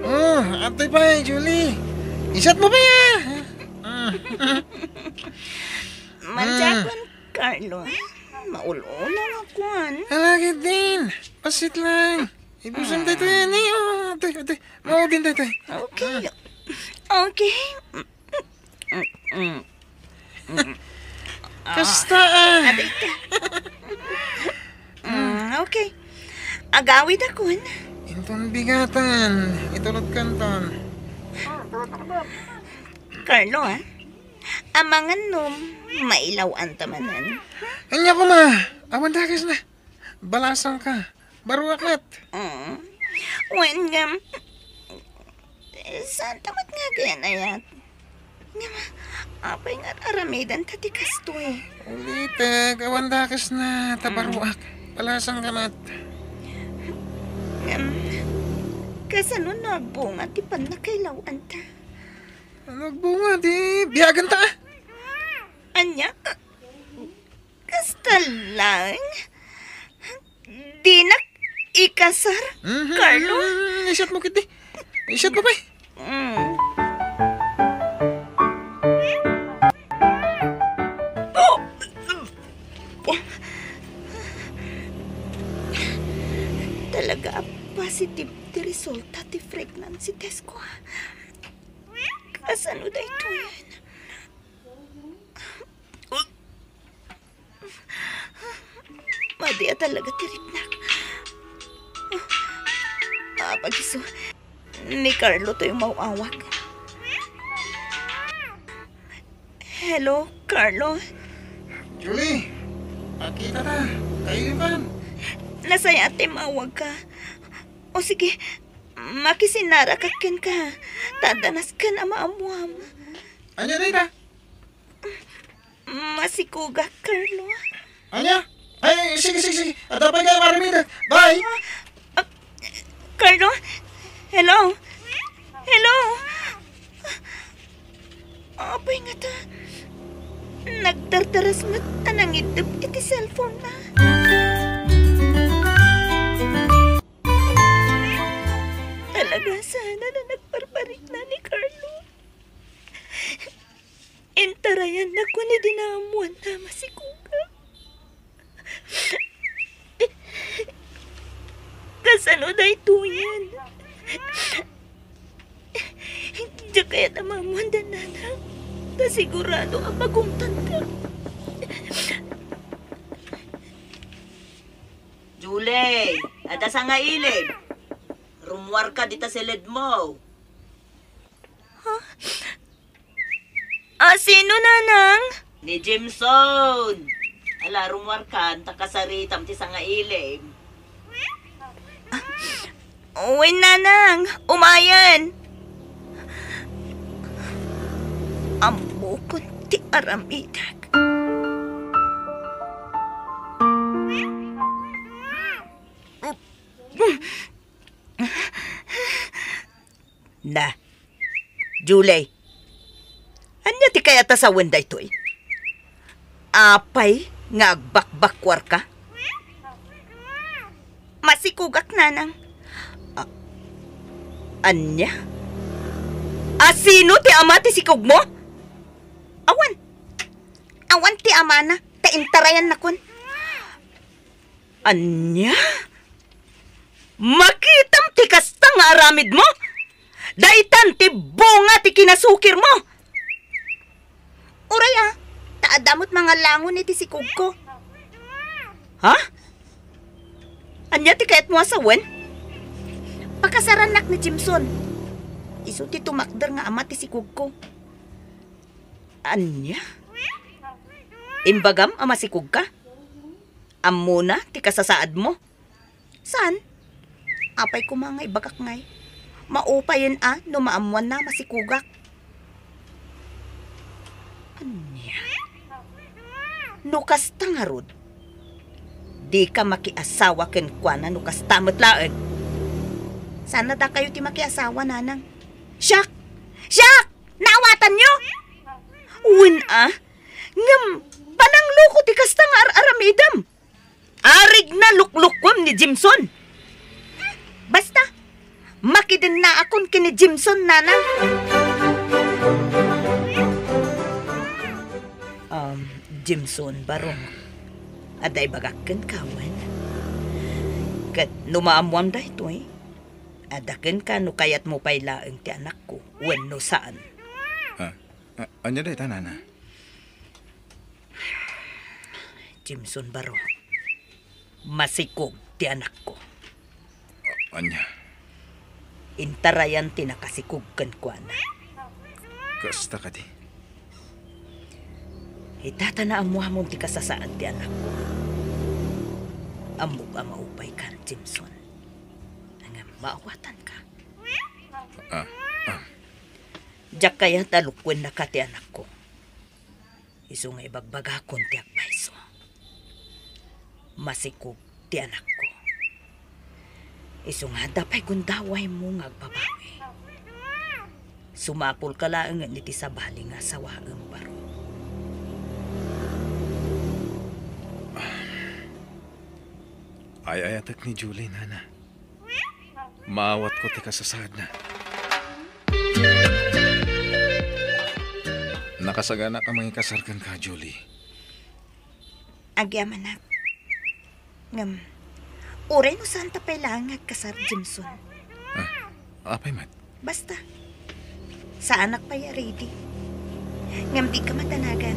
Oh, apay pay, Julie. Isat mo pay, ah. Manjakon, Carlo. Maul-ulam a kuan. Ala, ket din. Pasit lang. Ibusan tayo to yan, eh. Oh, ate, ate. Maudin tayo, ate. Okay. Okay. Kasta, ah. Aray ka. Mm, okay. Agawid akon. Inton bigatan, itulot kanton. Carlo, ah. Amangan no mailaw-an ta manen. Ania koma, awan dakes na. Balasang ka. Baruak met. Mm. Wen ngem, saan ta met nga agayat-ayat? Ngem, apay nga aramiden ta ti kastoy? Ulitek, awan dakes na, ta baruak. Balasang ka met. Ngem, kasano no agbunga ti pannakailaw-an ta? Ano agbunga ti biagen ta? Ania? Kasta lang? Dinak ikasar, Carlo? Isat mo kiti. Isat mo pay. Mm. Talaga a positive ti resulta ti pregnancy test ko, ah. Kasano daytoyen? Madi a talaga ti ripnak. Apay isu, ni Carlo toy umaw-awag. Hello, Carlo? Julie, agkita ta. Kailipan. Nasayaat ti mawag ka. O sige, makisinara ka kenka. Ta adda nasken a maammuam. Ania dayta? Masikugak, Carlo. Ania? Ay, sige, sige, sige. Adda pay nga aramidek. Bye! Ah, Carlo? Hello? Hello? Apay ngata, nagdardaras met a nangiddep iti cellphone-na. Talaga sana a nagbarbarikna ni Carlo. Intarayannakon idi naammuanna a masikugak. Kasano daytoyen? Diak kayat a maammuanda, nanang. Ta sigurado a pagungtanta. Julie, adda sangailem. Rummuarka dita siledmo. Ha? A, sino, nanang? Ni Jameson. Ala, rummuarkan, ta kasaritam ti sangailem. Wen, nanang, umayen. Ammokon ti aramidek. Na, Julie, ania ti kayat a sawen daytoy? Apay nga agbakbakkuarka? Masikugak, nanang. A-, ania? A, sino ti ama ti sikugmo? Awan. Awan ti amana, ta intarayannakon. Ania? Makitam ti kasta nga aramidmo? Daytan ti bunga ti kinasukirmo. Uray a, ta adda met mangalangon iti sikogko. Ha? Ania ti kayatmo a sawen? Pakasarannak ni Jimson. Isu ti tumakder nga ama ti sikogko. Ania? Imbagam a masikogka? Ammona ti kasasaadmo? Saan? Apay koma nga ibagak ngay, maupayen a no maammoanna a masikogak. Ania? No kasta ngarud, dika makiasawa kenkuana no kasta met laeng. Saan a dakayo ti makiasawa, nanang? Siak! Siak! Naawatanyo? Wen a, ngem panangloko ti kasta nga ar-aramidem. Arigna luklukuem ni Jimson. Basta, makidennaakon ken ni Jimson, nanang. Um, Jimson, Barong, adda ibagak kenka wen? Ket no maammoam daytoy, adda kenka no kayatmo pay laeng ti anakko wenno saan. Ah, ah, ania dayta, nana? Jimson, Barong, masikog ti anakko. A-, ania? Intarayan ti nakasikog kenkuana. Kasta kadi? Ita ta naammoamon ti kasasaad ti anakko. Ammok a maupaykan, Jimson. Ngem maawatanka. Ah, ah. Diak kayat a lukuennaka ti anakko. Isu nga ibagbagakon ti agpayso. Masikog ti anakko. Isu nga adda pay gundawaymo nga agbabawi. Sumapulka laengen iti sabali nga asawaem, Barong. Ay-ayatek ni Julie, nana. Maawatko ti kasasaadna. Nakasaganak a mangikasar kenka, Julie. Agyamanak. Ngem, uray no saanta pay laeng nga agkasar, Jimson. Ah, apay met? Basta, saanak pay a ready. Ngem dika madanagan,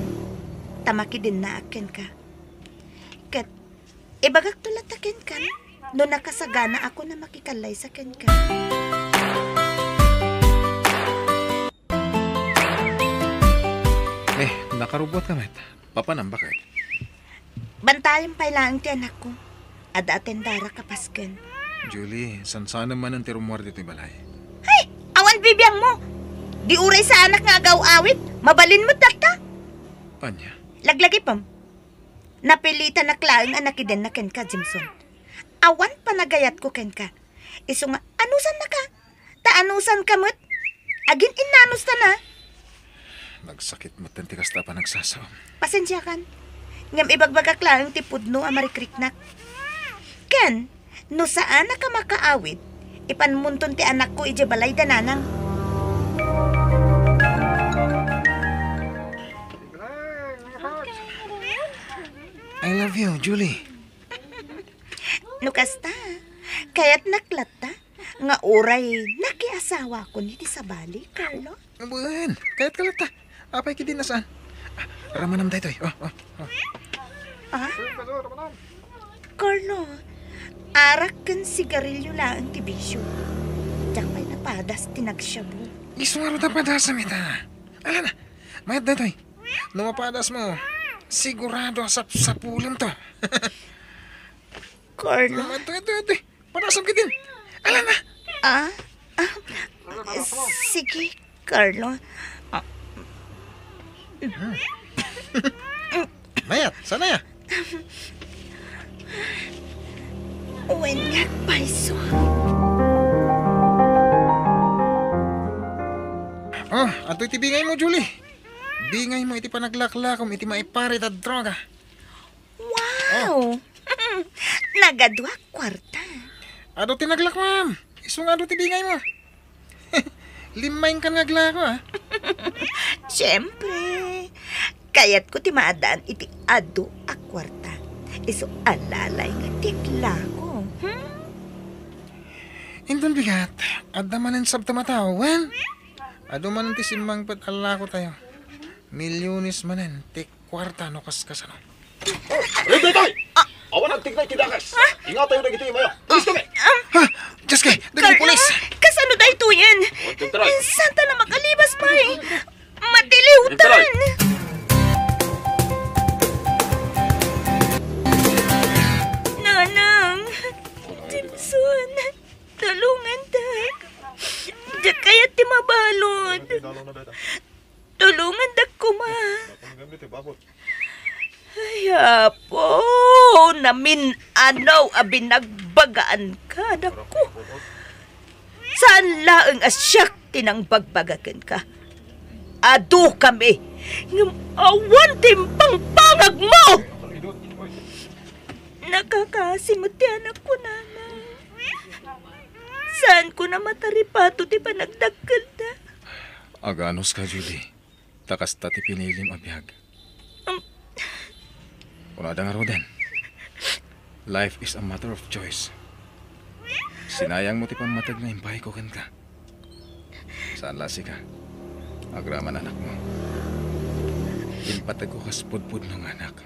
ta makidennaak kenka. Ket ibagakto latta kenka no nakasaganaakon a makikallaysa kenka. Eh, nakarubuatka met. Papanam, baket? Bantayem pay laeng ti anakko. Adda atendarak a pasken. Julie, sansanem manen ti rummuar ditoy balay. Hay! Awan bibiangmo! Di uray saanak nga agaw-awit, mabalin met dakta. Ania? Laglagipem. Napilitanak laeng a nakidenna kenka, Jimson. Awan panagayatko kenka. Isu nga, anusannaka? Ta anusanka met? Agin-innanusta na? Nagsakit met ti kasta a panagsasaom. Pasensiakan. Ngem ibagbagak laeng ti pudno a marikriknak. Ken, no saanak a makaawit, ipanmonton ti anakko idiay balay da nanang. I love you, Julie. No kasta, kayatnak latta nga uray nakiasawakon iti sabali, Carlo? Wen, kayatka latta. Apay ketdin a saan? Ah, ramanam daytoy. Oh, oh, oh. Ah? Carlo, arak ken sigarilyo laeng ti bisio. Diak pay napadas ti nagshabu. Isu ngarud a padasem ita. Ala na, mayat daytoy. No mapadasmo, sigurado a sapsapulemto. Carlo. Ah, ito, ito, ito. Padasem ketdin. Ala na. Ah? Ah, sige, Carlo. Ah. Mayat, saan aya? Wen nga agpayso. Oh, adtoy ti bingaymo, Julie. Bingaymo iti panaglaklakom iti maiparit a droga. Wow! Nagaduak kuarta. Adu ti naglakuam. Isu nga adu ti bingaymo. Limmaingkan nga aglaku, ah. Siempre. Kayatko ti maadaan iti adu a kuarta. Isu a lalay nga ti lako, hmm? Inton bigat, adda manen sabta mataw, wen? Adu manen ti simmangpet a lakotayo. Milyones manen ti kuarta no kaskasano. Oh, Red Toy! Awan agtignay ti dakes. Ingatayo dagiti imayo. Pulis kami. Ha? Diyos kay, dagiti pulis. Kasano daytoyen? Wanted try. Saan ta na makalibas pay? Matiliwtan! Red Toy! Nanang, Jimson, tulongandak. Diak kayat ti mabalud. Tulongandak koma. Ay, Apo, namin-anaw a binagbagaan ka, anakko. Saan laeng a siak ti nangbagbaga kenka. Adu kami, ngem awan ti impangpangagmo! Nakakaasi met ti anakko, Nanang. Saanko a mataripato ti panagdakkelda. Aganuska, Julie. Ta kasta ti pinilim a biag. Kunada ngaruden, "Life is a matter of choice." Sinayangmo ti pammateg nga impayko kenka. Saan la sika. Agraman anakmo. Impategko kas pudpudno nga anak.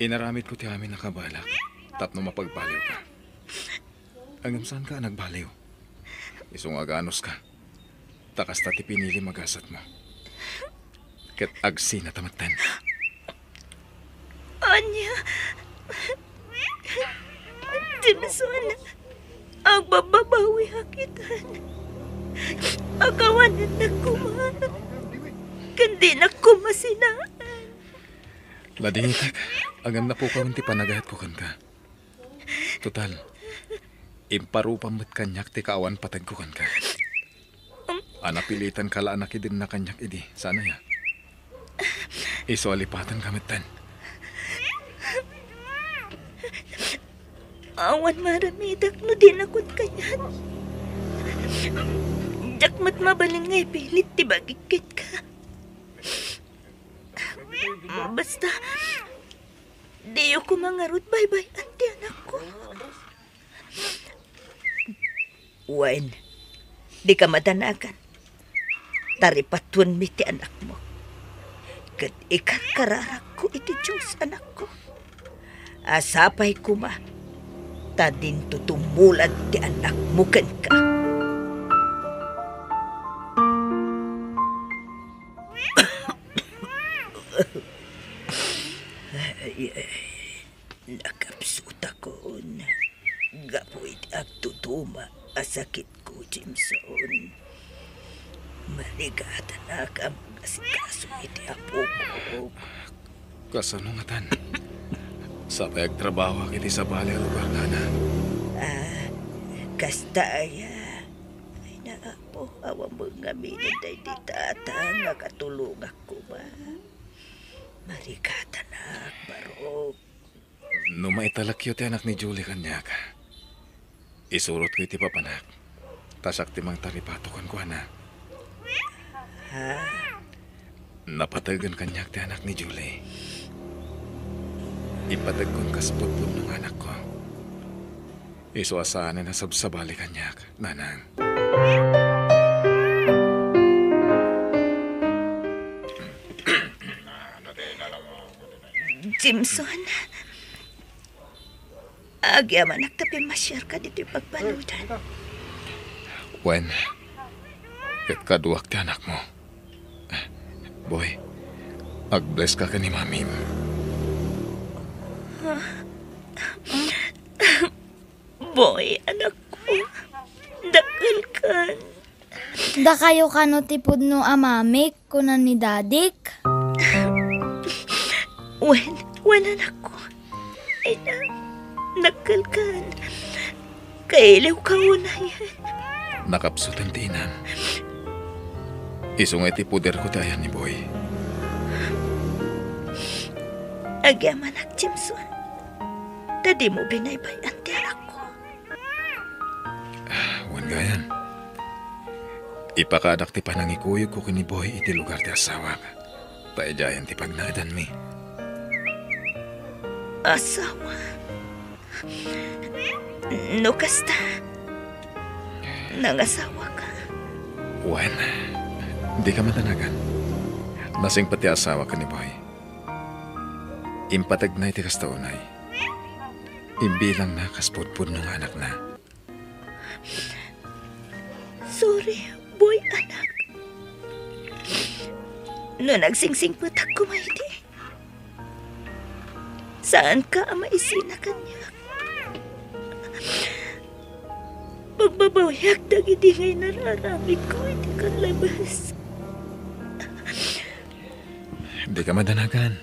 Inaramidko ti amin a kabalak tapno mapagbaliwka. Ngem saanka a nagbaliw. Isu nga aganuska. Ta kasta ti pinilim a gasatmo. Ket agsinata metten. Ania? Jimson, agbabbabawiak itan. Akawanennak koma. Ken dinak koma sinaan. Ladingitek, ngem napukawen ti panagayatko kenka. Total, imparupam met kaniak ti kaawan pategko kenka. A napilitanka la a nakidenna kaniak idi, saan aya? Isu a lipatanka metten. Awan maaramidak no dinakon kayat. Diak met mabalin nga ipilit ti bagik kenka. Basta, diyo koma ngarud baybay-an ti anakko. Wen, dika madanagan. Taripatuenmi ti anakmo. Ket ikarkararakko iti Dios, anakko. A sapay koma, ta dinto tumulad ti anakmo kenka. Ay, ay, nakapsutakon gapu iti agtutuma a sakitko, Jimson. Marigatanak a mag-asikaso iti apoko. Kasano ngatan? Sapay agtrabahoak iti sabali a lugar, nana. Ah, kasta aya. Ay, na, Apo, awan met ngamin daydi tata nga katulongak koma. Marigatanak, barok. No maitalekyo ti anak ni Julie kaniak, isurotko iti papanak, ta siak ti mangtaripato kenkuana. Ha? Napategen kaniak ti anak ni Julie. Ipategkon kas pudpudno nga anakko. Isu a saanen a sabsabali kaniak, nanang. Jimson, agyamanak ta pimmasiarka ditoy pagbaludan. Wen, ket kaduak ti anakmo. Boy, ag-bless ka ken ni Mamim. Boy, anakko, dakkelkan. Dakayo kano ti pudno a mamik, kuna ni dadik. Wen, wen, anakko. Ay na, dakkelkan. Kailiwka unayen. Nakapsutan ti inam. Isu nga iti puderko ti ayan ni Boy. Agyamanak, Jimson. Ta dimo binaybay-an ti anakko. Wen gayam. Ipakaadak ti panangikuyogko ken ni Boy iti lugar ti asawak. Ta idiayen ti pagnaedanmi. Asawa? No kasta, nangasawaka? Wen, dika madanagan. Nasingpet ti asawak ken ni Boy. Impategna iti kasta unay. Imbilangna kas pudpudno nga anakna. Sorry, Boy, anak. No nagsingsingpetak koma idi, saanka a maisina kaniak. Pagbabawiak dagidi nga inararamidko iti kallabes. Dika madanagan.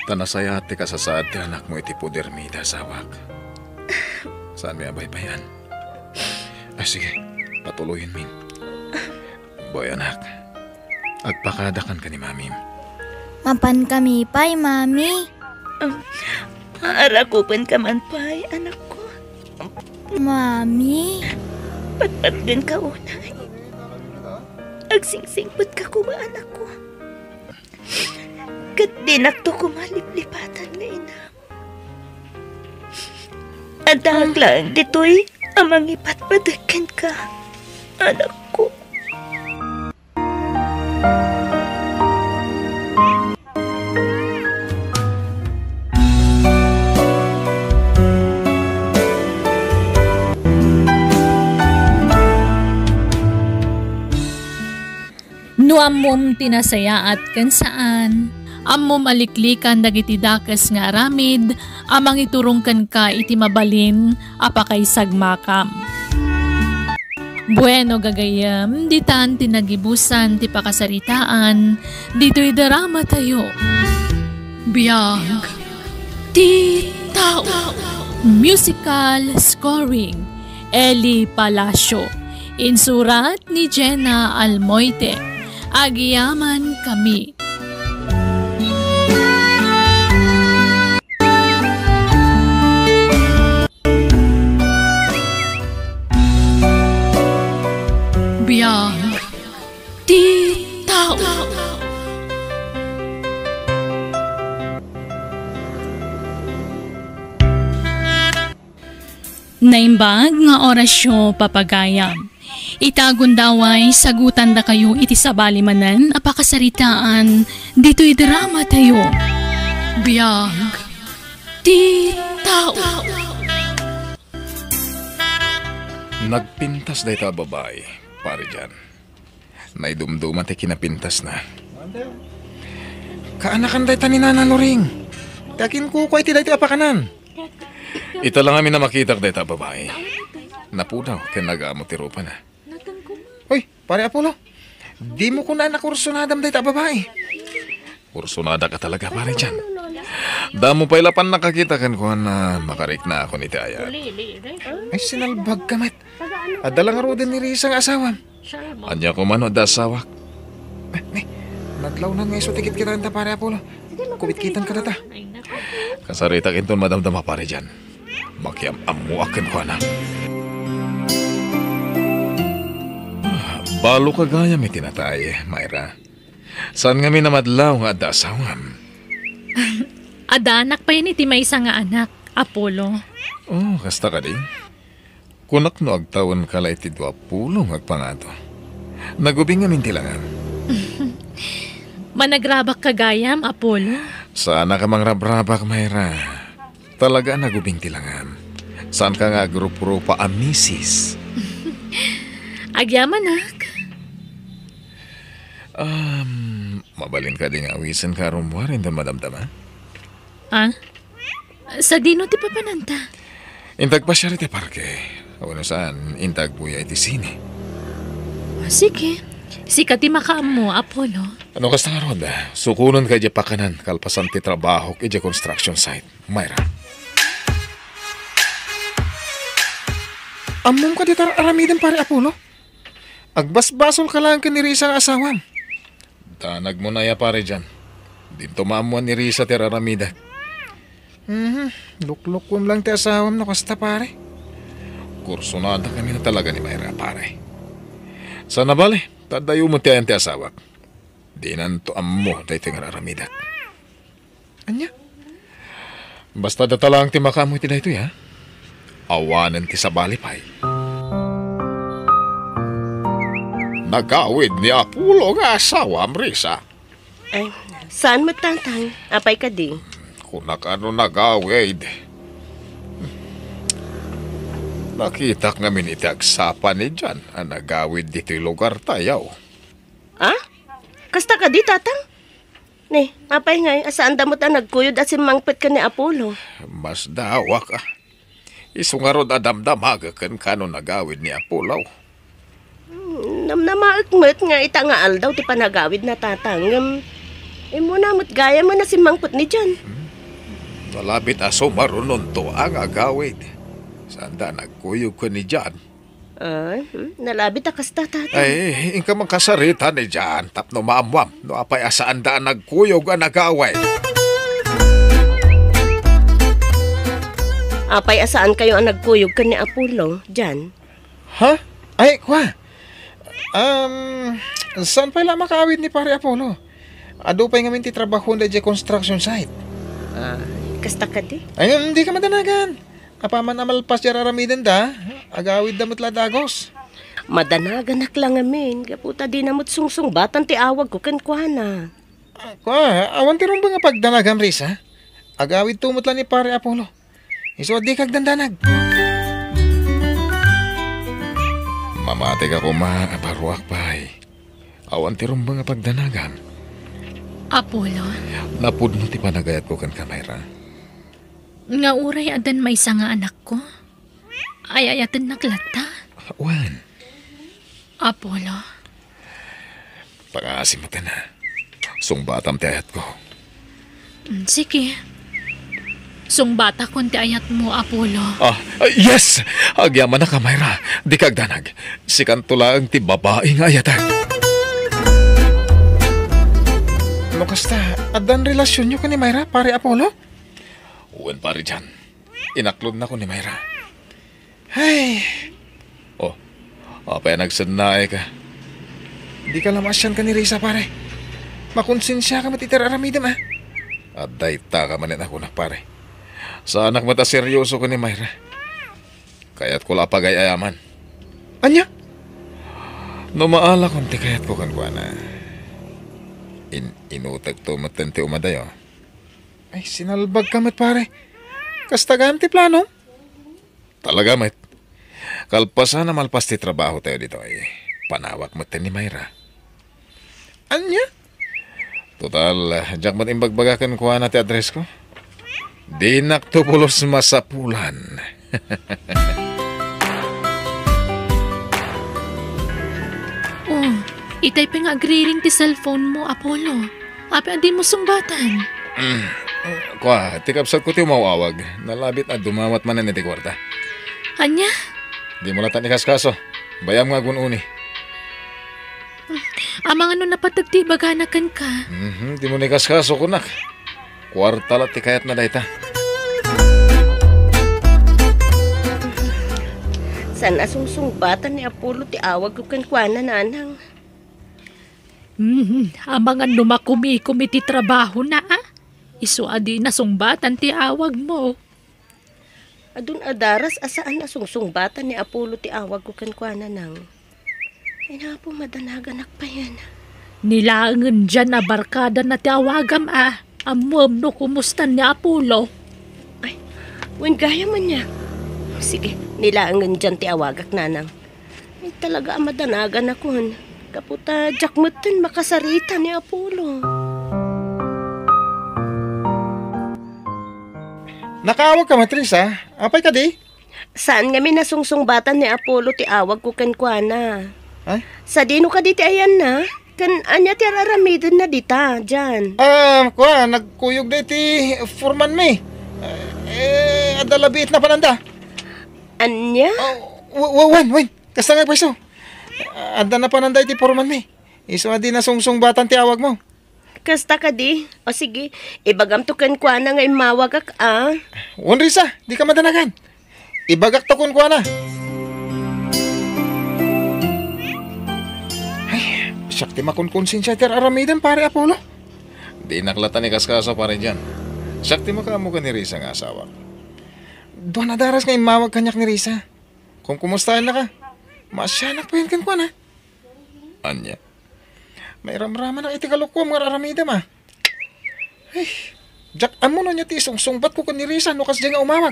Ta nasayaat ti kasasaad ti anakmo iti podermi iti asawak. Saanmi a baybay-an. Ay, sige, patuloyenmin. Boy, anak, agpakadakan ka ni Mamim. Mapankami pay, Mami. Um, arakupenka man pay, anakko. Mami. Patpatgenka unay. Agsingsinpetka koma, anakko. Ket dinakto koma liplipatan nga inam. Addaak laeng ditoy a mangipatpateg kenka, anakko. No ammom ti nasayaat ken saan, ammom a liklikan dagiti dakes nga aramid a mangiturong kenka iti mabalin a pakaisagmakam. Bueno, gagayyem, ditan ti nagibusan ti pakasaritaan ditoy dramatayo. Biag ti tao. Musical scoring, Eli Palacio. Insurat ni Jenna Almoite. Agyamankami. Biag ti tao. Naimbag nga orasyo, papagayam. Ita gundaway, sagutandakayo iti sabali manen a pakasaritaan ditoy dramatayo. Biag ti tao. Nagpintas dayta a babai, Pare Jan. Naidumduma ti kinapintasna. Kaanakan dayta ni Nana Loring. Ti akinkukua iti daytoy a pakanan. Ita la ngamin a makitak dayta a babai. Napudaw ken nagamu ti rupana. Hoy, Pare Apollo, dimo kunana kursunadam dayta a babai. Kursunadak a talaga, Pare Jan. Damo pay la pannakakita kenkuana, makariknakon iti ayat. Ay, sinalbagka met. Adda la ngaruden ni Risa nga asawam. Ania koma no adda asawak? Eh, ne, nadlawnan nga isu ti kitkitaenta, Pare Apollo. Kubitkitaen kadata. Kasaritak inton madamdama, Pare Jan. Makiam-ammoak kenkuana. Balo ka gayam iti natay, Myra. Saan ngamin a madlaw nga adda asawam? Adda anak payen iti maysa nga anak, Apollo. Oh, kasta kadi? Kunak no agtawenka la iti duapulo nga agpangato. Nagubing ngamin ti langam. Managrabak ka gayam, Apollo? Saannak a mangrabrabak, Myra. Talaga a nagubing ti langam. Saanka nga agruprupa a misis. Agyamanak. Um, mabalin kadi nga awisenka a rummuar inton madamdama? Ah? Sadino ti papananta? Inta agpasiar iti parke. Wenno saan, inta agbuya iti sine. Sige. Sika ti makaammo, Apollo. No kasta ngarud, sukonenka idiay pakanan kalpasan ti trabahok idiay construction site, Myra. Ammom kadi ti ar-aramidem, Pare Apollo? Agbasbasolka laeng ken ni Risa nga asawam. Danagmon aya, Pare Jan. Dinto maammoan ni Risa ti ar-aramidek. Mhm, luklukuem laeng ti asawam no kasta, pare. Kursunadakami a talaga ni Myra, pare. Saan a bale, ta adda met ti ayan ti asawak. Dinanto ammo daytoy nga ar-aramidek. Ania? Basta data laeng ti makaammo iti daytoy, ha? Awanen ti sabali pay. Nagawid ni Apollo nga asawam, Risa? Ay, saan met, Tatang? Apay kadi? Kunak a no nagawid. Nakitak ngamin iti agsapa ni Jan a nagawid ditoy lugartayo. Ah? Kasta kadi, Tatang? Ni, apay ngay, a saanda met a nagkuyog a simmangpet ken ni Apollo? Masdawak, a. Isu ngarud a damdamagek kenka no nagawid ni Apollo. Hmm, namnamaek met nga ita nga aldaw ti panagawidna, Tatang, ngem immuna met gayam a simmangpet ni Jan. Hmm. Nalabit a sumarunonto a nga agawid. Saanda a nagkuyog ken ni Jan. Ay, hmm, nalabit a kasta, Tatang. Ay, inka man kasarita ni Jan tapno maammuam no apay a saanda a nagkuyog a nagawid. Apay a saankayo a nagkuyog ken ni Apollo, Jan? Ha? Ay, kua. Um, saan pay la makaawid ni Pare Apollo? Adu pay ngamin ti trabahoenda idiay construction site. Ah, kasta kadi? Ay, ngem dika madanagan. Apaman a malpas ti ar-aramidenda, agawidda met la dagus. Madanaganak la ngamin, gapu ta dina met sungsungbatan ti awagko kenkuana. Ah, kua, awan ti rumbeng a pagdanagam, Risa. Agawidto met la ni Pare Apollo. Isu a dika agdandanag. Mamatika koma a barruak pay. Awan ti rumbeng a pagdanagam. Apollo? Napudno ti panagayatko kenka, Myra. Nga uray addan maysa nga anakko, ay-ayatennak latta. Wen. Apollo. Pangaasim met, a. Sungbatam ti ayatko. Mm, sige. Sungbatakon ti ayatmo, Apollo. Ah, ah, yes! Agyamanak, Myra. Dika agdanag. Sikanto laeng ti babai nga ayatek. No kasta, addan relasionyo ken ni Myra, Pare Apollo? Wen, Pare Jan. Inaklodnakon ni Myra. Ay. Oh, apay a nagsennaayka? Dika la maasian ken ni Risa, pare. Makonsensiaka met iti ar-aramidem, a. Adda itaka manen a kunak, pare. Saanak met a serioso ken ni Myra. Kayatko la a pagay-ayaman. Ania? No maalakon ti kayatko kenkuana, in-, inutegto metten ti umadayo. Ay, sinalbagka met, pare. Kasta gayam ti planom? Talaga met. Kalpasan a malpas ti trabahotayo ditoy, panawak metten ni Myra. Ania? Total, diak met imbagbaga kenkuana ti addressko. Dinakto pulos masapulan. Oh, itay pay nga agriring ti cellphone mo, Apollo. Apay a dimo sungbatan? Mm. Kua, ti kabsatko ti umaw-awag. Nalabit a dumawat manen iti kuarta. Ania? Dimo latta ikaskaso. Bay-am nga agun-uni. Amangan no napateg ti ibagana kenka. Mhm, dimo ikaskaso, kunak. Kuarta la ti kayatna dayta. Saan a sungsungbatan ni Apollo ti awagko kenkuana, nanang. Mhm, amangan no makumikom iti trabahona, a. Isu a dina sungbatan ti awagmo. Adun a daras a saan a sungsungbatan ni Apollo ti awagko kenkuana, nang. Ay, napo, madanaganak payen. Ni laengen Jan a barkadana ti awagam, a. Ammoem no kumustan ni Apollo. Ay, wen gayam ania. Sige, ni laengen Jan ti awagak, nanang. Ay, talaga a madanaganakon. Gapu ta diak metten makasarita ni Apollo. Nakaawagka met, Risa? Apay kadi? Saan ngamin a sungsungbatan ni Apollo ti awagko kenkuana. Ay? Sadino kadi ti ayanna? Ken ania ti ar-aramidenna dita, Jan? Ah, kua, nagkuyogda iti foreman mi. Eh, adda labiit napananda. Ania? Ah, w-, w-, wen, wen. Kasta nga pweso. Adda napananda iti foreman mi. Isu a dina sungsungbatan ti awagmo. Kasta kadi? O sige, ibagamto kenkuana nga immawagak, a. Wen, Risa, dika madanagan. Ibagakto kenkuana. Ay, siak ti makonkonsensia ti ar-aramidem, Pare Apollo. Dinak latta ikaskaso, Pare Jan. Siak ti makaammo ken ni Risa nga asawak. Dua a daras nga immawag kaniak ni Risa. Kumkumustayannaka. Maasianak payen kenkuana. Ania? Mairamramanak iti kalokoam nga ar-aramidem, a. Ay, diak ammo no ania ti isungsungbatko ken ni Risa no kasdiay nga umawag.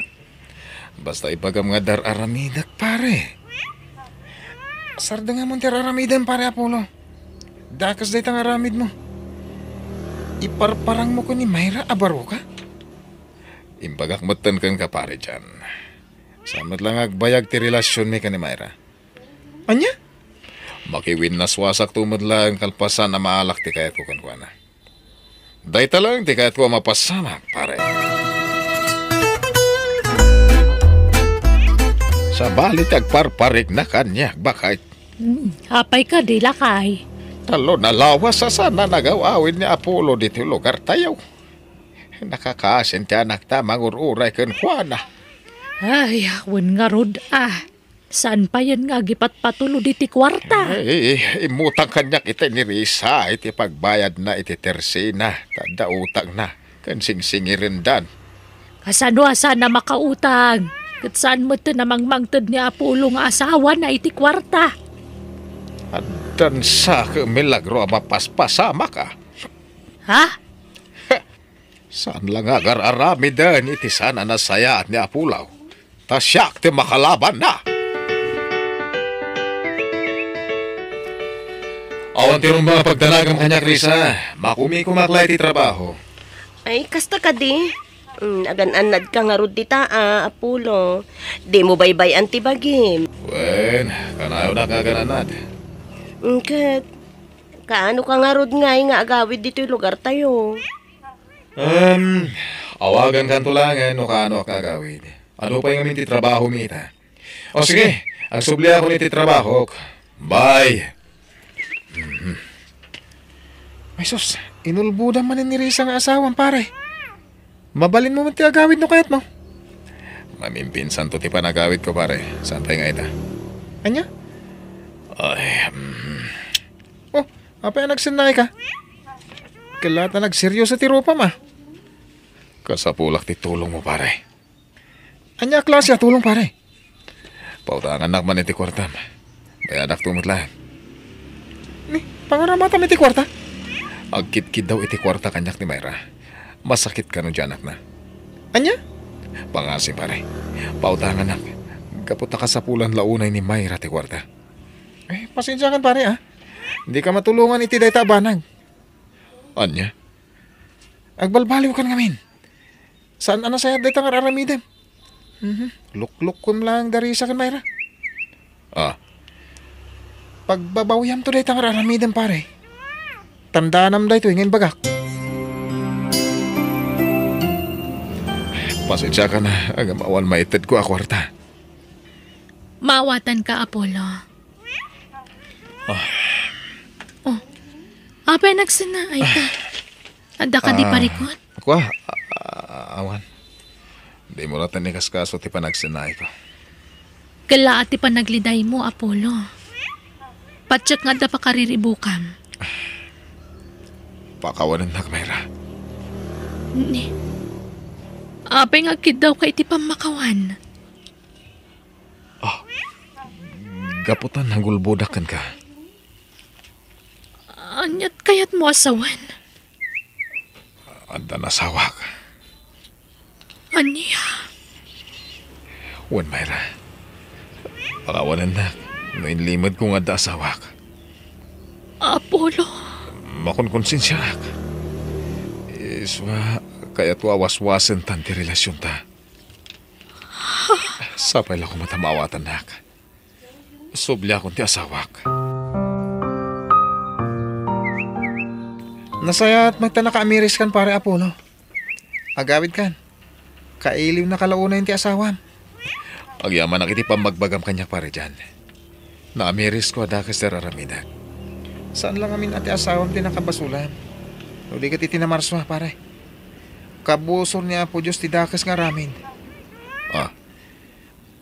Basta ibagam nga adda ar-aramidek, pare. Sardengamon ti ar-aramidem, pare Apollo. Dakes dayta nga aramidmo. Iparparangmo ken ni Myra a baroka? Imbagak metten kenka, pare John. Saan met la nga agbayag ti relasionmi ken ni Myra. Ania? Makiwinnaswasakto met laeng kalpasan a maalak ti kayatko kenkuana. Dayta laeng ti kayatko a mapasamak, pare. Sabali ti agparparikna kaniak, baket. Hmm, apay kadi, lakay? Tallo a lawas a saan a nagaw-awid ni Apollo ditoy lugartayo. Nakakasin ti anakta a mangur-uray kenkuana. Ay, wen ngarud, a. Saan payen nga agipatpatulod iti kuarta? Ay, immutang kaniak itay ni Risa iti pagbayadna iti tersina, ta adda utangna, ken singsingirendan. Kasano a saan a makautang? Ket saan metten a mangmangted ni Apollo nga asawana iti kuarta? Addan sa ket milagro a mapaspasamak, a. Ha? Saan la nga agar-aramiden iti saan a nasayaat ni Apollo, ta siak ti makalabanna. Awan ti rumbeng a pagdanagam kaniak, Risa. Makumikumak la iti trabaho. Ay, kasta kadi? Mm, agan-annadka ngarud dita, a, Apollo. Dimo baybay-an ti bagim. Wen, kanayonak nga agan-annad. Mm, ket, kaano ka ngarud ngay nga agawid ditoy lugartayo? Em, awagankanto laengen no kaanoak nga agawid. Adu pay ngamin ti trabahomi ita? O sige, agsubliakon iti trabahok. Bye. Mhm. Ay sus, inulbodam manen ni Risa nga asawam, pare. Mabalinmo met ti agawid no kayatmo. Mamimpinsanto ti panagawidko, pare. Saan pay nga ita? Ania? Ay, mhm. Oh, apay a nagsennaayka? Ket la ta nagserioso ti rupam, a. Kasapulak ti tulongmo, pare. Ania a klase a tulong, pare? Pautangannak man iti kuartam. Bayadakto met laeng. Ni, pangaramatam iti kuarta? Agkitkiddaw iti kuarta kaniak ni Myra. Masakit kano ti anakna. Ania? Pangasim, pare. Pautangannak. Gapu ta kasapulan la unay ni Myra ti kuarta. Eh, pasensiakan, pare, a. Dika matulongan iti dayta a banag. Ania? Agbalbaliwkan ngamin. Saan a nasayaat dayta nga ar-aramidem. Mhm. Luklukkom laeng da Risa ken Myra. Ah. Pagbabawiamto dayta nga ar-aramidem, pare. Tandaanam daytoy nga imbagak. Pasensiakan a, ngem awan maitedko a kuarta. Maawatanka, Apollo. Ah. Oh. Apay nagsennaayka? Adda kadi parikut? Kua, a-, a-, awan. Dimo latta inkaskaso ti panagsennaayko. Ket la ti panaglidaymo, Apollo. Patiek nga adda pakariribukam. Pakawanennak, Myra. Ni, apay nga agkiddawka iti pammakawan? Ah, gapu ta nangulbodak kenka. Ania't kayatmo a sawen? Adda nasawak. Ania? Wen, Myra. Pakawanennak no inlimedko nga adda asawak. Apollo. Makunkonsensiaak. Isua, kayatko a waswasentan ti relasionta. Sapay la koma ta maawatannak. Subliakon ti asawak. Nasayaat met ta nakaamiriskan, Pare Apollo. Agawidkan. Kailiwnaka la unayen ti asawam. Agyamanak iti pammagbagam kaniak, Pare John. Naamirisko a dakes ti ar-aramidek. Saan la ngamin a ti asawam ti nakabasolam. No di ket iti namarsua, pare. Kabusor ni Apo Dios ti dakes nga aramid. Ah.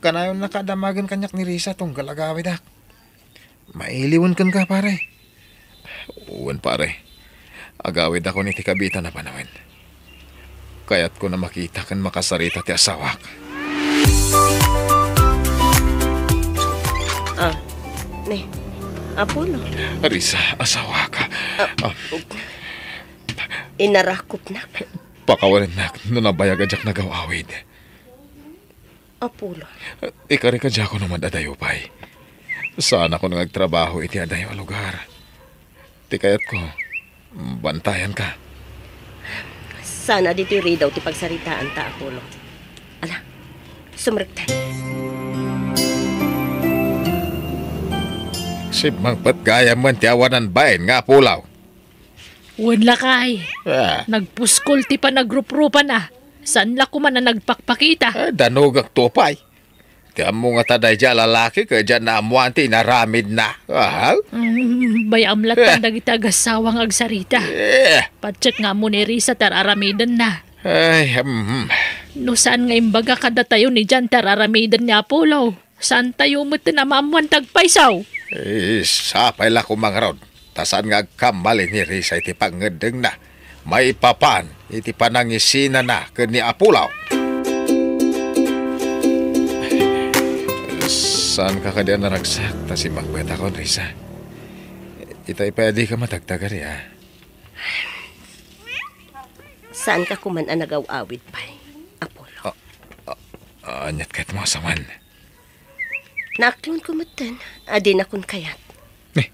Kanayonnaka a damagen kaniak ni Risa tunggal agawidak. Mailiwen kenka, pare. Wen, pare. Agawidakon iti kabiitan a panawen. Kayatko a makita ken makasarita ti asawak. Ah, ne, Apollo. Risa, asawak. Ah, ah, inarakopnak. Pakawanennak no nabayag a diak nagaw-awid. Apollo. Ikarikadiakon met a dayo pay. Saanakon nga agtrabaho iti adayo a lugar. Ti kayatko, bantayanka. Saan a ditoy ridaw ti pagsaritaanta, Apollo. Ala, sumrekta. Simmangpet gayam ti awanan bain nga Apollo. Wen lakay. Ah. Nagpuskol ti panagruprupana. Saan la koma a nagpakpakita? Ah, danogak to pay. Ti ammo ngata daydiay a lalaki ket diak naammoan ti inaramidna. Aha. Mm, bay-am latta dagiti agassawa nga agsarita. Eh. Patiek nga ammo ni Risa ti ar-aramidenna. Ay, mm. No saan nga imbaga kadatayo ni Jan ti ar-aramiden ni Apollo, saantayo met a maammoan ti agpayso. Eh, sapay la koma ngarud. Ta saan nga agkamali ni Risa iti pangngeddengna maipapan iti panangisinana ken ni Apollo. Saanka kadi a naragsak ta simmangpetakon, Risa? Itay pay a dika matagtagari, a? Saanka koman a nagaw-awid pay, Apollo? A, a, aniat kayatmo a sawen? Naaklonko metten a dinakon kayat. Eh,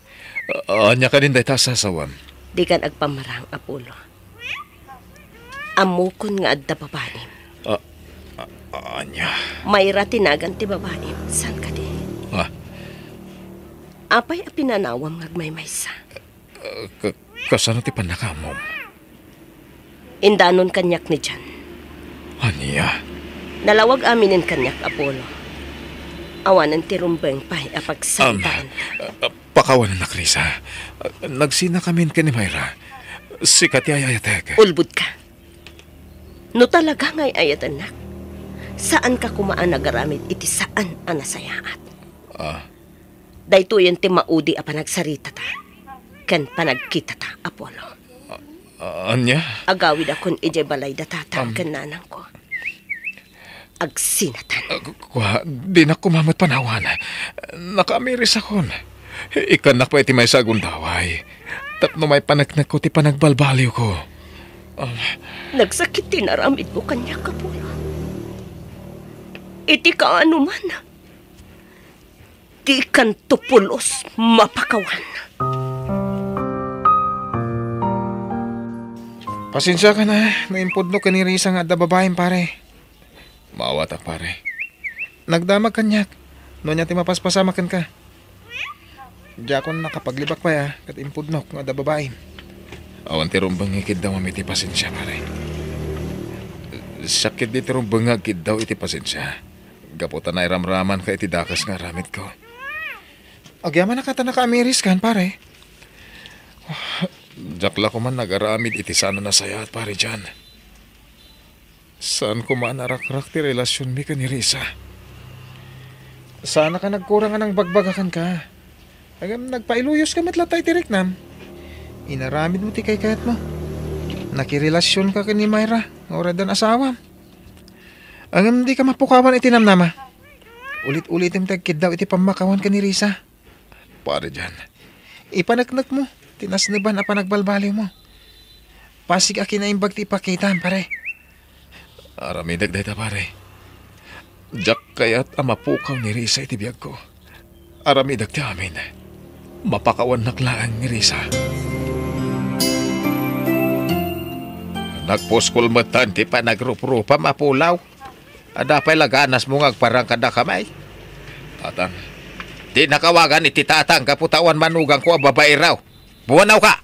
ania kadin dayta a sasawem? Dikan agpammarang, Apollo. Ammokon nga adda babaim. A, a, ania? Mayra ti nagan ti babaim. Saan kadi? Ah. Apay a pinanawam nga agmaymaysa? Ka-, kasano ti pannakaammom? Indanon kaniak ni Jan. Ania? Nalawag aminen kaniak, Apollo. Awanen ti rumbeng pay a pagsaritaanta. Am, ah, pakawanennak, Risa. Nagsinakamin ken ni Mayra. Sika ti ay-ayatek. Ulbodka. No talaga nga ay-ayatennak, saanka koma a nagaramid iti saan a nasayaat. Ah. Daytoyen ti maudi a panagsaritata ken panagkitata, Apollo. A-, ania? Agawidakon idiay balay da tata ken nanangko. Agsinatan. Ah, ku-, kua, dinak koma met panawan. Nakaamirisakon. Ikkannak pay iti maysa a gundaway tapno maipaneknekko ti panagbalbaliwko. Ah. Nagsakit ti inaramidmo kaniak, Apollo. Iti kaanoman, dikanto pulos mapakawan. Pasensiakan a no impudnok ken ni Risa nga adda babaim, pare. Maawatak, pare. Nagdamag kaniak no ania ti mapaspasamak kenka. Diakon nakapaglibak pay a ket impudnok nga adda babaim. Awan ti rumbeng nga ikiddawam iti pasensia, pare. Siak ketdi ti rumbeng nga agkiddaw iti pasensia. Gapu ta nairamramanka iti dakes nga aramidko. Agyamanak a ta nakaamiriskan, pare. Diak la koman nagaramid iti saan a nasayaat, pare Jan. Saan koma a narakrak ti relasionmi ken ni Risa. Saanak a nagkurang a nangbagbagakan ka. Ngem nagpailuyoska met latta iti riknam. Inaramidmo ti kaykayatmo. Nakirelasionka ken ni Mayra nga uray addan asawam. Ngem dika mapukawan iti namnama. Ulit-ulitem ti agkiddaw iti pammakawan ken ni Risa. Pare Jan, ipaneknekmo ti nasneban a panagbalbaliwmo. Pasig a kinaimbag ti ipakitam, pare. Aramidek dayta, pare. Diak kayat a mapukaw ni Risa iti biagko. Aramidek ti amin. Mapakawannak laeng ni Risa. Nagpuskol metten ti panagruprupam, Apollo. Adda pay la ganasmo nga agparang kadakami? Tatang, dinnak awagan iti tatang gapu ta awan manugangko a babai raw. Pumanawka!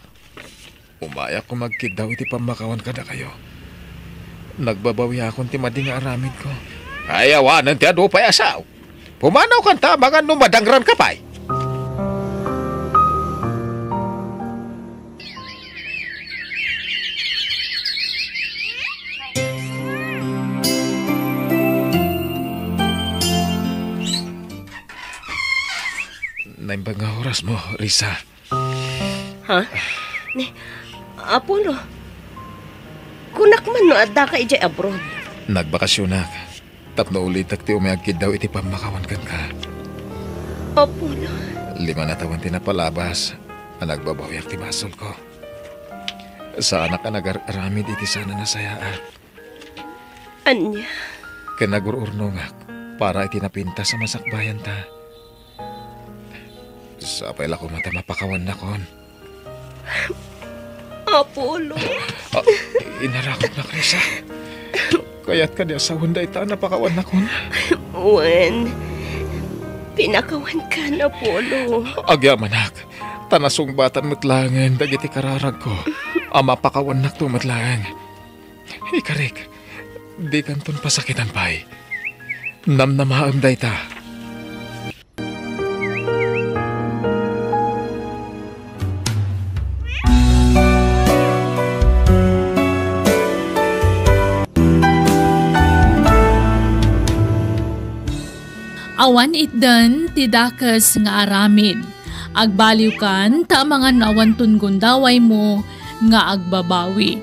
Umayak koma agkiddaw iti pammakawan kadakayo. Nagbabawiakon ti madi nga aramidko. Ay, awanen ti adu pay a sao. Pumanawkan ta amangan no madangranka pay. Naimbag nga orasmo, Risa. Ha? Ni, Apollo, Kunak man no addaka idiay abroad. Nagbakasionak. Tapno ulitek ti umay agkiddaw iti pammakawan kenka. Apolo. Lima a tawen ti napalabas a nagbabawiak ti basolko. Saanak a nagar-aramid iti saan a nasayaat. Ania? Ken nagur-urnongak para iti napintas a masakbayanta. Sapay la koma ta mapakawannakon. Apolo. Ah, inarakopnak, Risa. Kayat kadi a sawen dayta a napakawannakon? Wen, pinakawankan, Apolo. Agyamanak, ta nasungbatan met laengen dagiti kararagko a mapakawannakto met laeng. Ikarik, dikanton pasakitan pay. Namnamaem dayta. Awan itdan ti dakes nga aramid. Agbaliwkan ta amangan no awanton gundawaymo nga agbabawi.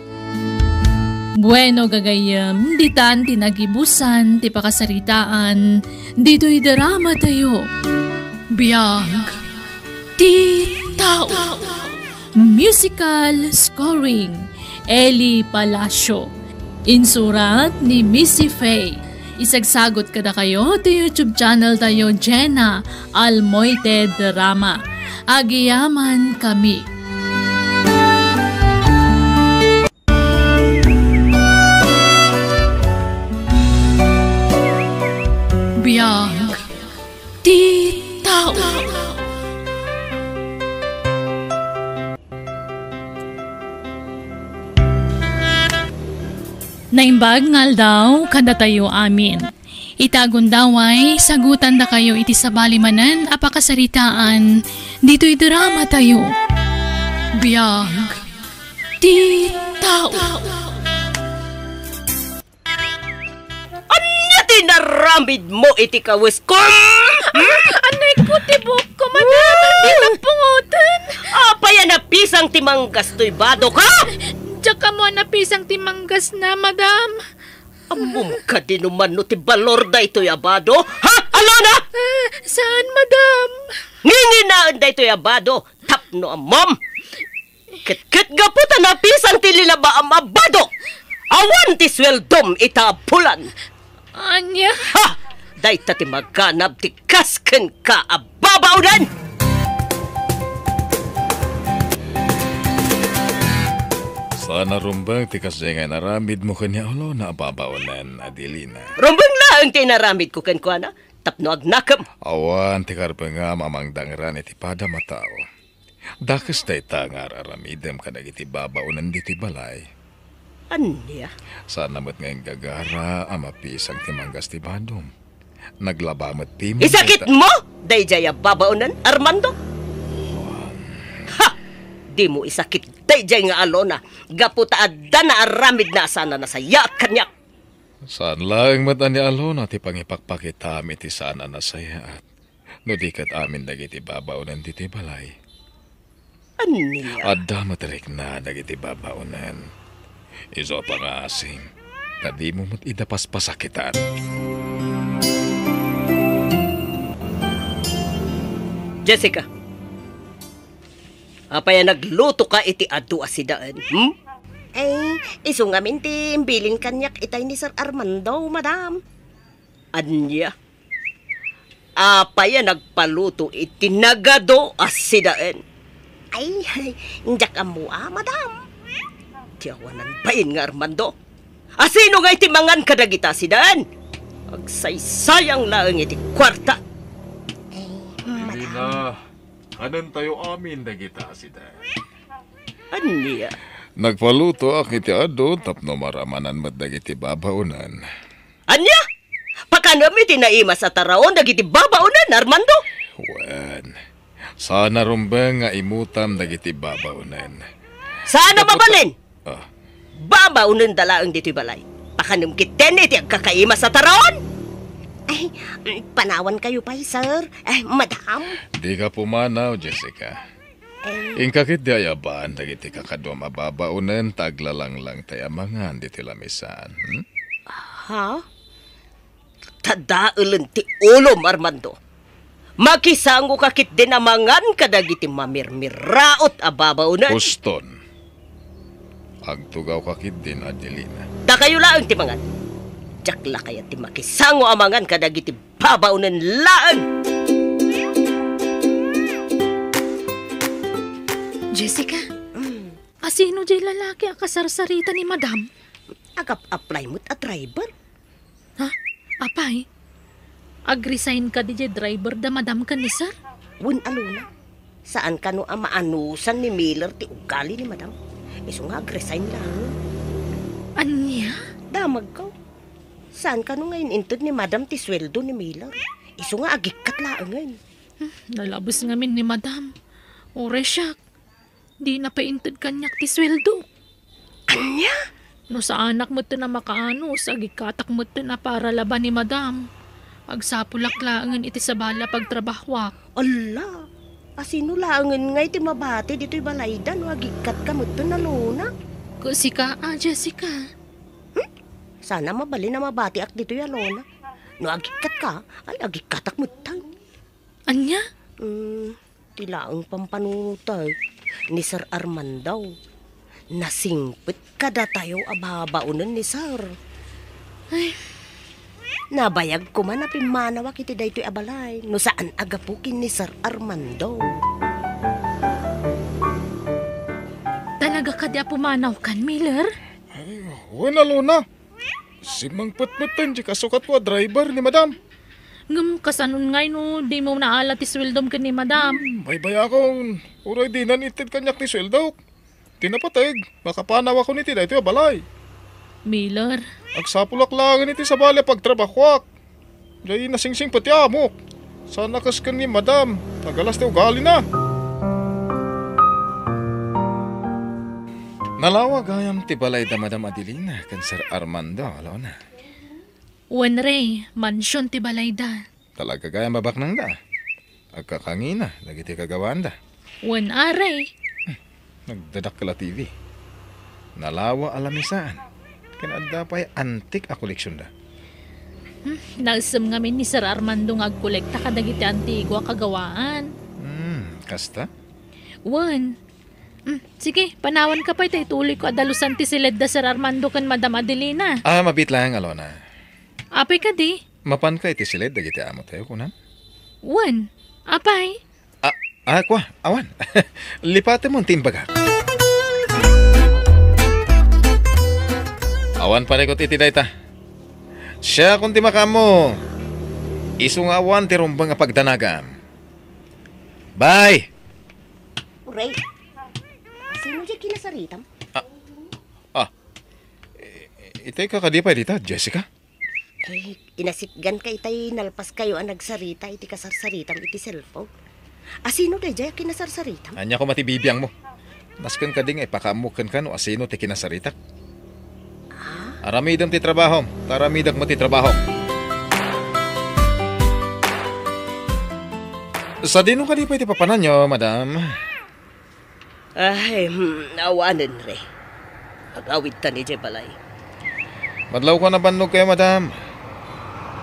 Bueno, gagayyem, ditan ti nagibusan ti pakasaritaan ditoy drama tayo. Biag ti tao. Musical scoring, Eli Palacio. Insurat ni Missy Faye. Isagsagot kadakayo ti YouTube channel tayo, Jenna Almoite Drama. Agyamankami. Biag ti tao. Naimbag nga aldaw kadatayo amin. Ita a gundaway, sagutandakayo iti sabali manen a pakasaritaan ditoy drama tayo. Biag ti tao. Ania ti inaramidmo iti kawesko? Anay ko ti buokko, madam. Dita pungoten. Apay a napisang ti manggas toy badok, ha? Diak ammo a napisang ti manggasna, madam. Ammom kadi no mano ti balor daytoy a bado? Ha, Alona? Ah, saan, madam? Nginginaen daytoy a bado tapno ammom. Ket, ket gapu ta napisang ti linabaam a bado, awan ti sueldom ita a bulan. Ania? Ha! Dayta ti maganab ti kas kenka a babaonen! Saan a rumbeng ti kasdi nga inaramidmo ken ni Alona a babaonen, Adelina. Rumbeng laeng ti inaramidko kenkuana, tapno agnakem. Awan ti karbengam a mangdangran iti padam a tao. Dakes dayta nga ar-aramidem kadagiti babaonen ditoy balay. Ania? Saan met nga inggagara a mapisang ti manggas ti badom. Naglaba met ti Isakitmo daydiay a babaonen, Armando? Ha! Dimo isakit daydiay nga Alona gapu ta adda naaramidna a saan a nasayaat kaniak. Saan laeng met a ni Alona ti pangipakpakitam iti saan a nasayaat. No di ket amin dagiti babaonen ditoy balay. Ania? Adda met rikna dagiti babaonen. Isu a pangaasing, ta dimo met ida paspasakitan. Jessica, apay a naglutoka iti adu a sidaen, hmm? Ay, isu ngamin ti imbilin kaniak itay ni Sir Armando, madam. Ania? Apay a nagpaluto iti nagadu a sidaen? Ay, diak ammo a, madam. Ti awanan bain nga Armando. Asino ngay ti mangan kadagita a sidaen? Agsaysayang laeng iti kuarta. Ay, madam. Kanen tayo amin dagita a sidaen. Ania? Nagpalutoak iti adu tapno maramanan met dagiti babaonen. Ania? Pakanem iti naimas a taraon dagiti babaonen, Armando? Wen, saan a rumbeng nga imutam dagiti babaonen. Saan a mabalin? Ah. Babaonenda laeng ditoy balay. Pakanem ketdi iti agkakaimas a taraon? Ay, panawankayo pay, sir. Ay, madam. Dika pumanaw, Jessica. Ay. Inka ketdi ayaban dagiti kakaduam a babaonen ta aglalanglangtay a mangan ditoy lamisaan, hmm? Ha? Tadaelen ti ulom, Armando. Makisangoka ketdin a mangan kadagiti mamirmiraot a babaonen. Huston. Agtugawka ketdin, Adelina. Dakayo laeng ti mangan. Diak la kayat ti makisango a mangan kadagiti babaonen laeng. Jessica, mm, asino jay lalaki a kasarsarita ni Madam? Agap-apply met a driver. Ha? Apay? Ag-resign kadi jay driver da Madam ken ni Sir? Wen, Alona. Saan kano a maanusan ni Miller ti ugali ni Madam. Isu nga ag-resign laeng. Ania? Damagko. Saan kano nga in-inted ni Madam ti sueldo ni Miller? Isu nga agikkat laengen. Hmm, nalabes ngamin ni Madam. Uray siak, dina pay inted kaniak ti sueldo. Ania? No saanak metten a makaanus, agikkatak metten a paralaban ni Madam. Agsapulak laengen iti sabali a pagtrabahuak. Alla, asino laengen ngay ti mabati ditoy balayda no agikkatka metten, Alona? Ket sika a, Jessica. Hmm? Sana mabalin a mabatiak ditoy, Alona. No agikkatka, ay, agikkatak metten. Ania? Hmm, ti laeng pampanunotek ni Sir Armando. Nasingpet kadatayo a babaonen ni Sir. Ay. Nabayag koma a pimmanawak iti daytoy a balay no saan a gapu ken ni Sir Armando. Talaga kadi a pumanawkan, Miller? Ay, wen, Alona. Simmangpet metten ti kasukatko a driver ni Madam. Ngem kasanon ngay no dimo naala ti sueldom ken ni Madam? Hmm, baybayakon. Uray dinan inted kaniak ti sueldok. Ti napateg, makapanawakon iti daytoy a balay. Miller. Agsapulak laengen iti sabali a pagtrabahuak. Jay nasingsingpet ti amok. Saan a kas ken ni Madam, nagalas ti ugalina. Nalawa gayam ti balay da Madam Adelina ken Sir Armando, Alona. Wen, Ray, mansion ti balayda. Talaga gayam a baknangda. Agkakangina dagiti kagawaanda. Wen, a, Ray. Nagdadakkel a T V. Nalawa a lamisaan. Ken adda pay antik a koleksionda. Hmm, naisem ngamin ni Sir Armando nga agkolekta kadagiti antigo a kagawaan. Hmm, kasta? Wen. Hmm, sige, panawanka pay ta ituloyko a dalusan ti siledda Sir Armando ken Madam Adelina. Ah, mabiit laeng, Alona. Apay kadi? Mapanka iti siled dagiti amo tayo, kunam? Wen. Apay? Ah, ah, kua, awan. Lipatemon ti imbagak. Awan parikut iti dayta. Siakon ti makaammo. Isu nga awan ti rumbeng a pagdanagam. Bye! Uray, sino di kinasaritam? Ah, ah. I-, itay ka kadi pay dita, Jessica? Ay, inasitgan ka itay nalpas kayo a nagsarita iti kasarsaritam iti cellphone. Asino daydiay a kinasarsaritam? Ania koma ti bibiangmo? Nasken kadi nga ipakaammo kenka no asino ti kinasaritak. Ah? Aramidem ti trabahom, ta aramidek met ti trabahok. Sadino kadi pay ti papananyo, madam? Ay, hmm, awanen, Re. Agawidtan idiay balay. Madlawko a nabannog kayo, madam.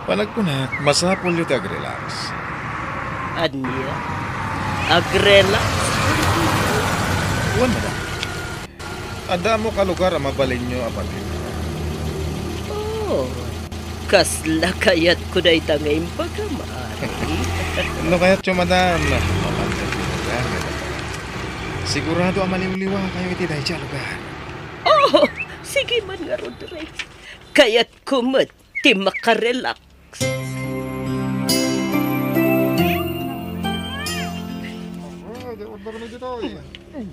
Panagkunak, masapulyo ti agrelax. Ania? Agrelax? Wen, madam. Adda ammok a lugar a mabalinyo a pateg. Oh, kasla kayatko dayta nga imbagam, Ari. No kayatyo, madam, mapantayo ti lugar nga dapat. Sigurado a maliwliwakayo iti daydiay a lugar. Oh, sige man ngarud, Re. Kayatko met ti makarelax.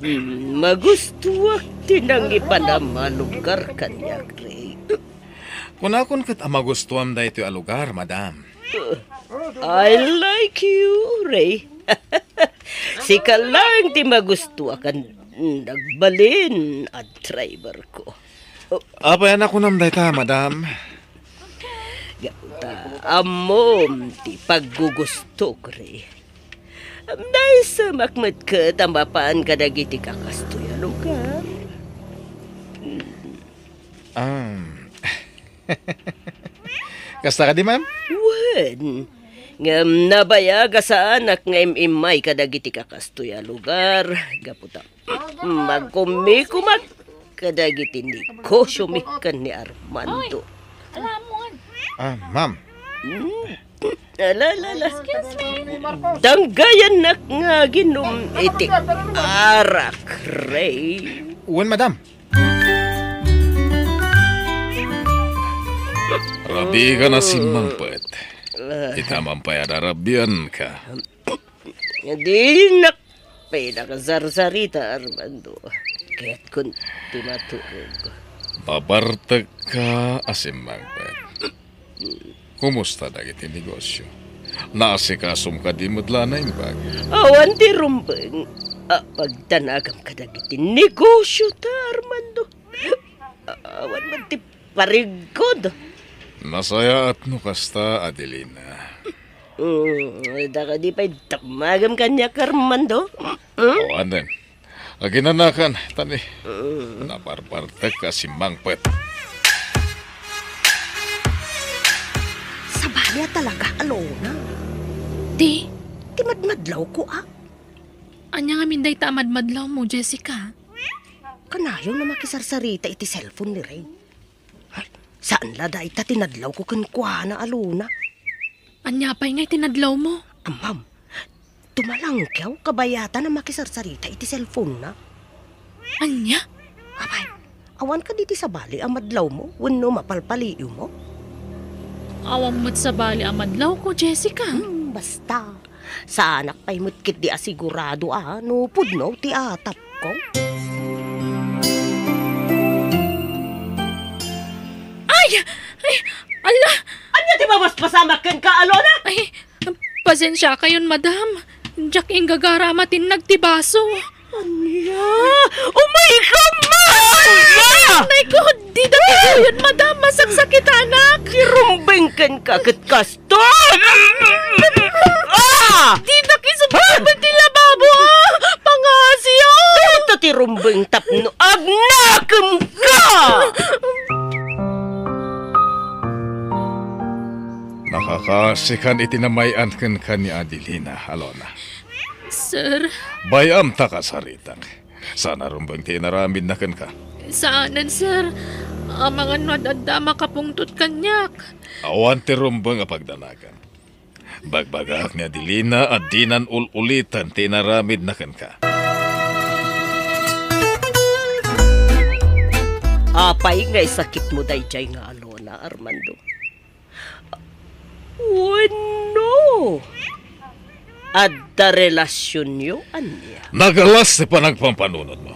Hmm, magustuak ti nangipanam a lugar kaniak, Re. Kunakon ket a magustuam daytoy a lugar, madam. I like you, Ray. Sika laeng ti magustuak a nagbalin a driverko. Apay a nakunam dayta, madam? Gapu ta ammom ti paggugustok, Ray. Naisemak met ket a mapan kadagiti kakastoy a lugar. Um, kasta kadi, ma'am? Wen, ngem nabayag a saanak nga im-immay kadagiti kakastoy a lugar, gapu ta magkumikumak kadagiti negosyomi ken ni Armando. Oy, alamon. Ah, ma'am. Hmm. Ala, ala, ala. Excuse me. Danggayannak nga aginom iti arak, Ray. Wen, madam. Rabiikan a simmangpet. Ita man pay a narabianka. Dinak pinakasarsarita, Armando. Kayatkon ti maturog. Mabartekka a simmangpet. Kumusta dagiti negosyo? Naasikasom kadi met la a naimbag? Awan ti rumbeng a pagdanagam kadagiti negosyo ta, Armando. Awan met ti pariggod. Nasayaat no kasta, Adelina. Mm, da kadi pay damagam kaniak, Armando? Mm? O, anen? Aginanakan, tani. Mm. Nabarbartek a simmangpet. Sabali a talaga, Alona. Ti? Ti madmadlawko, a. Ania ngamin dayta a madmadlawmo, Jessica? Kanayon a makisarsarita iti cellphone ni Ray. Saan la dayta ti nadlawko kenkuana, Alona. Ania pay ngay ti nadlawmo? Ammam, tumalangkew kabayatan a makisarsarita iti cellphone-na. Ania? Apay, awan kadi ti sabali a madlawmo wenno mapalpaliiwmo? Awan met sabali a madlawko, Jessica. Hmm, basta. Saanak pay met ketdi a sigurado a no pudno ti atapko. Ay! Ay! Ala! Ania ti mapaspasamak kenka, Alona? Ay, pasensiakayon, madam. Diak inggagara a matinnag ti baso. Ania? Umay ka man! Ala! Nay ko, dida kayuyon, madam. Masaksakitanak. Ti rumbeng kenka ket kas Ton! Ah! Didak isubli ti lababo, ah! Pangasi, ah! Dayta ti rumbeng tapno agnakemka! Nakakaasikan iti namay-an kenka ni Adelina, Alona. Sir. Bay-am ta kasaritak. Saan a rumbeng ti inaramidna kenka? Saanen, sir. Amangan no ad-adda a makapungtot kaniak. Awan ti rumbeng a pagdanagam. Bagbagaak ni Adelina a dinan ul-uliten ti inaramidna kenka. Apay nga isakitmo daydiay nga Alona, Armando? Wenno, adda relasionyo, ania? Nagalas ti panagpampanunotmo.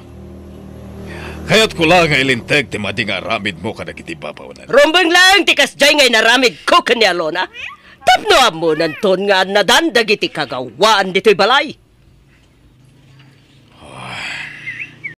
Kayatko la nga ilinteg ti madi nga aramidmo kadagiti babaonen. Rumbeng laeng ti kasdiay nga inaramidko ken ni Alona. Tapno ammonanton nga annadan dagiti kagawaan ditoy balay.